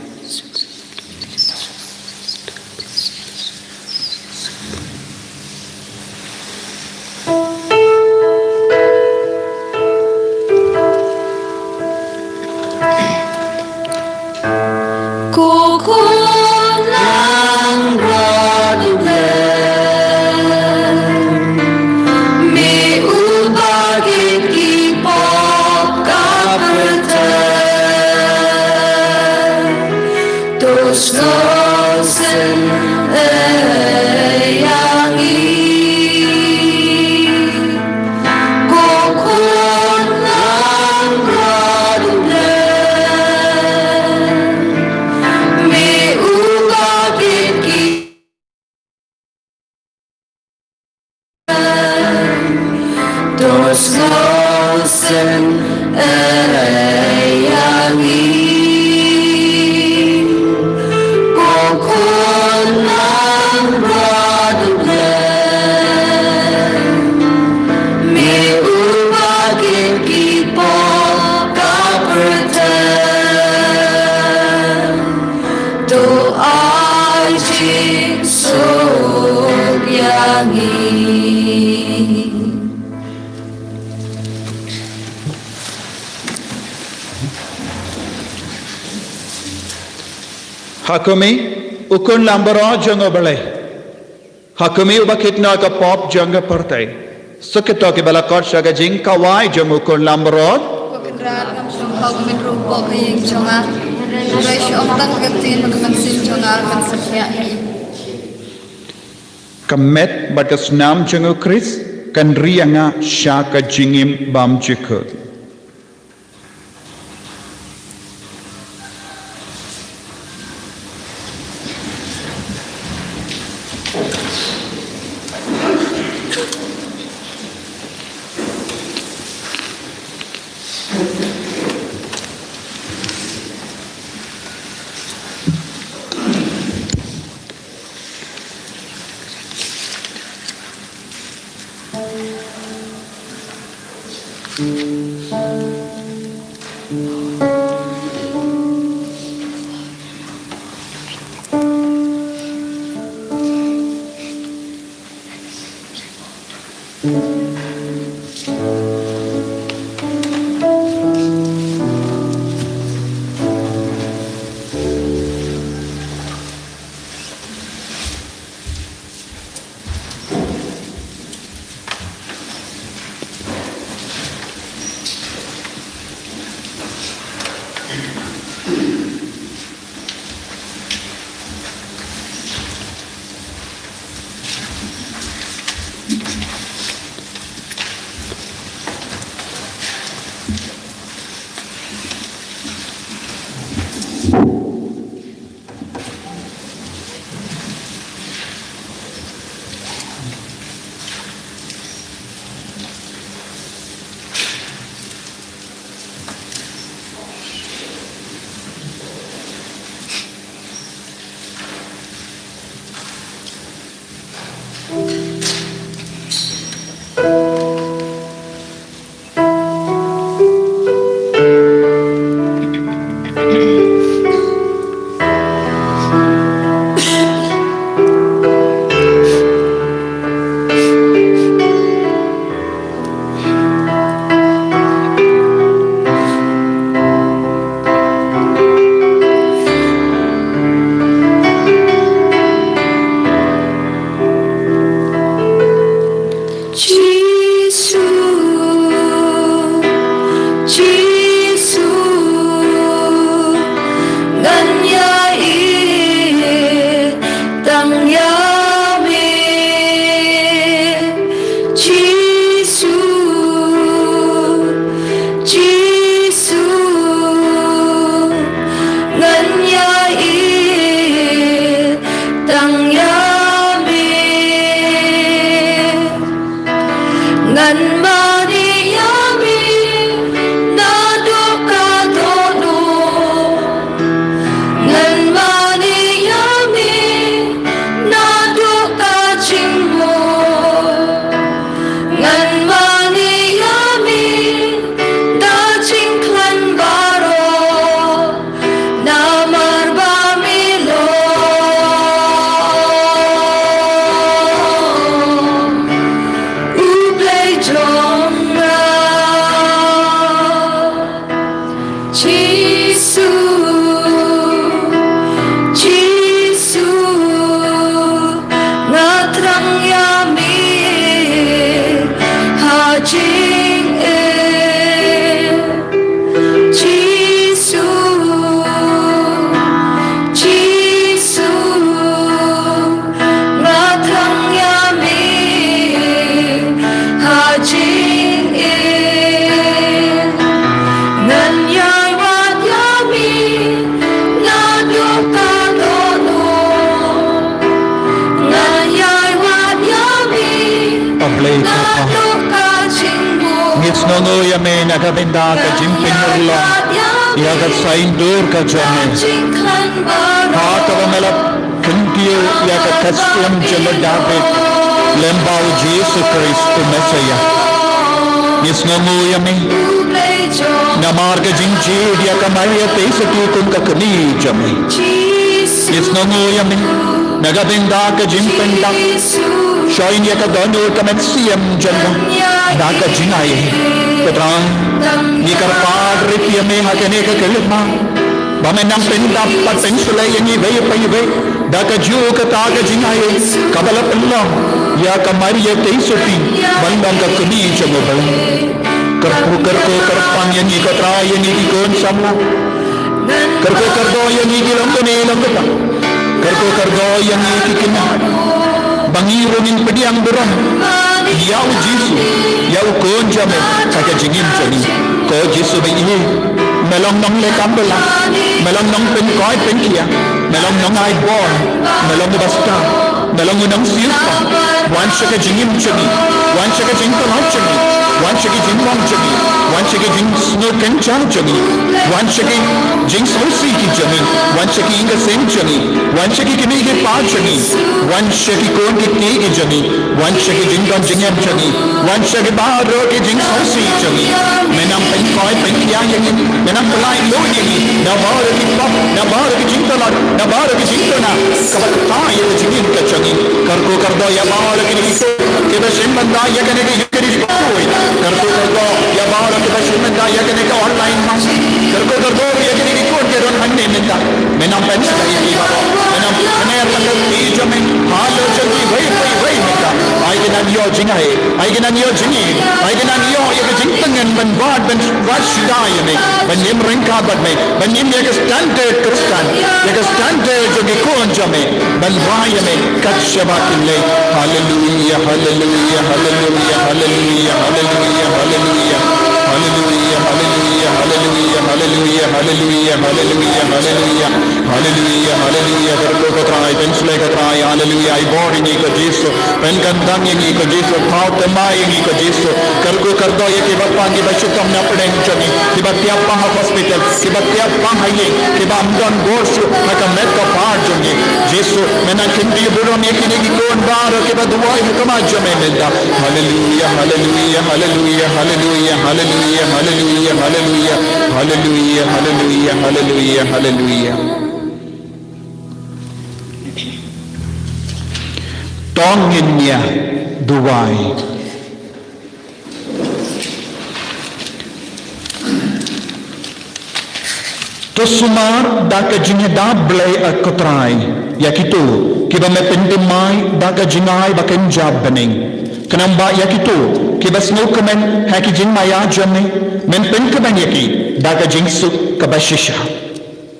Ko Khun Langbrot u Blei, me uba kit ki pop ka pyrthei, to sngewsynei ïa ngi. Ko Khun Langbrot u Blei, me uba kit ki, to sngewsynei ïa ngi. Ko Khun Langbrot u Blei, me uba kit ki pop ka pyrthei, to ai jingsuk ïa ngi. Ha khmih, u Khun Langbrot jong u Blei. Ha khmih, uba kit noh ïa ka pop jong ka pyrthei. Suk ïa kito kiba la khot sha ka jingkhawai jong u Khun Langbrot. Ko Kynrad, ngam shym hok ba men ruh poi ha ïing jong nga, hynrei shu ong tang ka ktien bad ka mynsiem jong nga kan satia ïa ngi. Ka met bad ka snam jong u Khrist kan ri ïa nga sha ka jingim bymjukut. Jisu, Jisu, nga thrang ïa me ha jingim. Jisu, Jisu, nga thrang ïa me ha jingim. Ngan ïai wad ïa me naduh ka dohnud. Ngan ïai wad ïa me. A Blei Kpa, ngi sngewnguh ïa me na ka bynta ka jingpynurlong ïa ka saiñdur ka jong me, ha kaba me la kyntiew ïa ka ktien jong u David lyngba u Jisu Khrist u Messaïah. Ngi sngewnguh ïa me namar ka jingjied ïa ka Maria Theisotti kum ka kmie jong me. Ngi sngewnguh ïa me na ka bynta ka jingpyndap sha ïing ïa ka dohnud ka mynsiem jong nga da ka jingai. Ko Trai, ngi kyrpad rit ïa me ha kane ka khyllipmat ba men nang pyndap bad pynshlei ïa ngi iwei pa iwei da kajuh kata ka jingai kaba la pynlong ïa ka Maria Theisotti ban long ka kmie jong u Blei. Kyrkhu kyrkhu kyrpang ïa ngi ko Trai, ïa ngi ki khun samla. Kyrkhu kyrdoh ïa ngi ki longkmie longkpa. Kyrkhu kyrdoh ïa ngi ki khynnah ba ngi ruh ngin pdiang burom ïa u Jisu, ïa u Khun jong me ha ka jingim jong ngi. Ko Jisu ba ïeit, me long nongleh kam bylla, me long nongpynkhuid pynkhiah, me long nongai bor, me long u bastad, me long u nongsiewspah. Wan sha ka jingim jong ngi, wan sha ka jingpynlong jong ngi, wan sha ki jingmong jong ngi, wan sha ki jingsngewkynjah jong ngi, wan sha ki jingsngewsih ki jong ngi, wan sha ki ïing ki sem jong ngi, wan sha ki kmie ki kpa jong ngi, wan sha ki khun ki kti ki jong ngi, wan sha ki jingdon jingem jong ngi, wan sha ki baroh ki jingsngewsih jong ngi. Me nang pynkhuid pynkhiah ïa ngi, me nang pynlait lut ïa ngi na baroh ki pop, na baroh ki jingtlot, na baroh ki jingduna kaba ktah ïa ka jingim ka jong ngi. Kyrkhu kyrdoh ïa baroh kine ki khun kiba shim bynta ïa kane ka Kyrkhu kyrdoh ïa baroh kiba shim bynta ïa kane ka online mass. Kyrkhu kyrdoh ïa kine ki khun ki don hangne mynta. Me nang pynshlei ïa ki baroh, me nang pynkynmaw ïa ka kti jong me halor jong kiwei pa iwei mynta. Ai ki nang ïoh jingai, ai ki nang ïoh jingim, ai ki nang ïoh ïa ka jingtngen ban wad, ban wad shisha ïa me, ban im ryngkat bad me, ban im ïa ka standard Khristan, ïa ka standard jong ki khun jong me, ban wad ïa me kat shaba kin leit. Haleluia, haleluia, haleluia, haleluia, haleluia, haleluia. Haleluia, haleluia, haleluia, haleluia, haleluia, haleluia, haleluia. Haleluia, haleluia, kyrkhu ko Trai, pynshlei ko Trai, haleluia, ai bor ïa ngi ko Jisu, pynkyntang ïa ngi ko Jisu, thaw thymmai ïa ngi ko Jisu, kyrkhu kyrdoh ïa kiba pang kiba shitom na pdeng jong ngi, kiba thiah pang ha hospital, kiba thiah pang ha ïing, kiba ym don bor shuh ha ka met ka phad jong ngi. Jisu, me nang kyntiew burom ïa kine ki khun baroh kiba duwai ha khmat jong me mynta. Haleluia, haleluia, haleluia, haleluia, haleluia, haleluia, haleluia. Haleluia, haleluia, haleluia, haleluia. To ngin ïa duwai. To sumar da ka jingïada Blei, a ko Trai, ïa kito kiba me pynthymmai da ka jingai ba kynja bneng. Khnang ba ïa kito kiba sngewkmen ha ki jingmaïa jong me, men pynkmen ïa ki da ka jingsuk kaba shisha.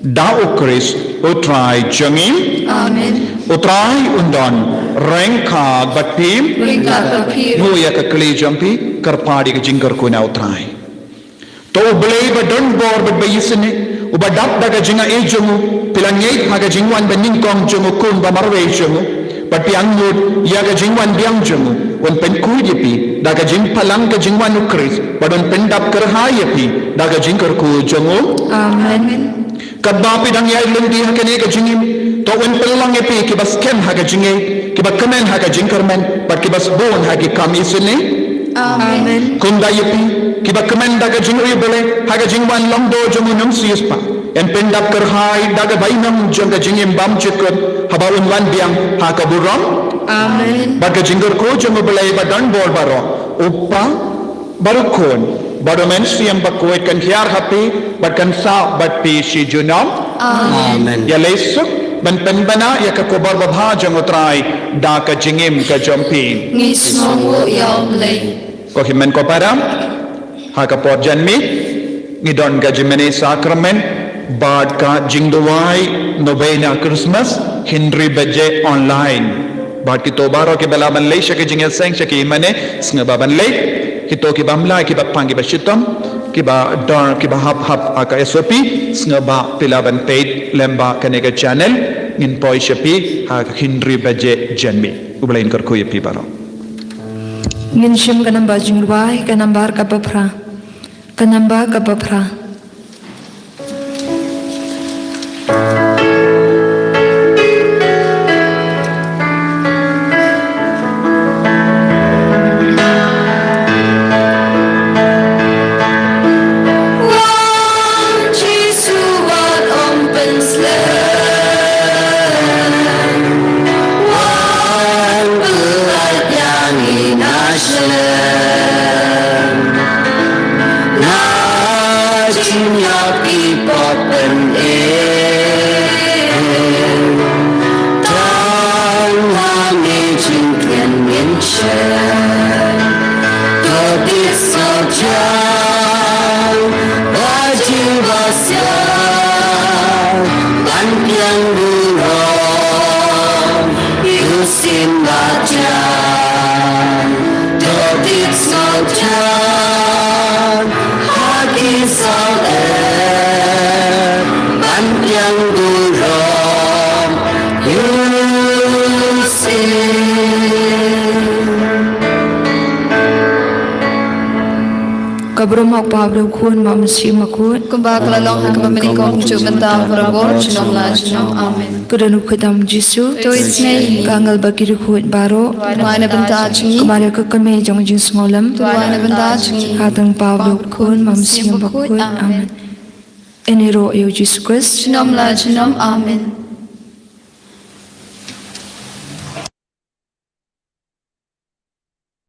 Da U Khrist U Trai jong ngi. Amen. U Trai un don ryngkat bad phi. Ryngkat bad phi. Nguh ïa ka kli jong phi, kyrpad ïa ka jingkyrkhu na U Trai. To U Blei ba don bor bad ba isynei, uba dap da ka jingai jong u, phi la ngeit ha ka jingwan banyngkong jong u Khun ba marwei jong u, bad phi angnud ïa ka jingwan biang jong u, un pynkhuid ïa phi da ka jingphalang ka jingwan U Khrist, bad un pyndap kyrhai ïa phi da ka jingkyrkhu jong u. Amen. Katba phi dang ïaid lynti ha kane ka jingim, to un pynlong ïa phi kiba skhem ha ka jingngeit, kiba kmen ha ka jingkyrmen, bad kiba sbun ha ki kam isynei. Amen. Kumta ïa phi kiba kmen da ka jingriewblei ha ka jingwan lyngdoh jong u Nongsiewspah, yn pyndap kyrhai da ka bainong jong ka jingim bymjukut haba un wan biang ha ka burom. Amen. Bad ka jingkyrkhu jong U Blei ba don bor baroh, U Kpa, bad U Khun, Bad u Mynsiem Bakhuid kan hiar ha phi bad kan sah bad phi shi junom. Amen. Ïaleh suk ban pynbna ïa ka khubor babha jong u Trai da ka jingim ka jong phi. Ngi sngewnguh ïa U Blei. Ko hynmen ko para, ha ka por janmiet ngi don ka jingmane sakramen bad ka jingduwai novena Christmas hynriew baje online. Bad kito baroh kiba lah ban leit sha ka jingïaseng sha ki hynmane, sngewbha ban leit. Kito ki bym lah, ki bapang, ki bashitom, ki bador, ki bahap hap ha ka S O P, sngewbha phi lah ban peit lem bad kane ka channel. Ngin poi sha phi ha ka hynriew baje janmiet. U Blei un kyrkhu ïa phi baroh. Ngin shim ka nambar jingduwai, ka nambar kaba phra. Ka nambar kaba phra. Wan Jisu, wat ym pynslem. Wan pyllait ïa ngi na shlem. Na jingïap ki pop pynim, tang hangne jingkren ngin shem. To ïeit sngewthuh, ba jing ba sian, ban pdiang burom ïa u Syiem Bakhuid. To ïeit sngewthuh ha ki sawdong, ban pdiang burom ïa u Syiem. Ka burom ha U Kpa, bad U Khun, bad U Mynsiem Bakhuid. Kumba ka la long ha kaba mynnyngkong, kumjuh mynta, baroh por, junom la junom. Amen. Ka dohnud khuid tam Jisu. To isynei. Ka angel bad ki riewkhuid baroh. Duwai na bynta jong ngi. Kumba ka kyrmen jong jingsngewlem. Duwai na bynta jong ngi. Ha ka kyrteng U Kpa, bad U Khun, bad U Mynsiem Bakhuid. Amen. Amen. Ïaroh ïa U Jisu Khrist. Junom la junom. Amen.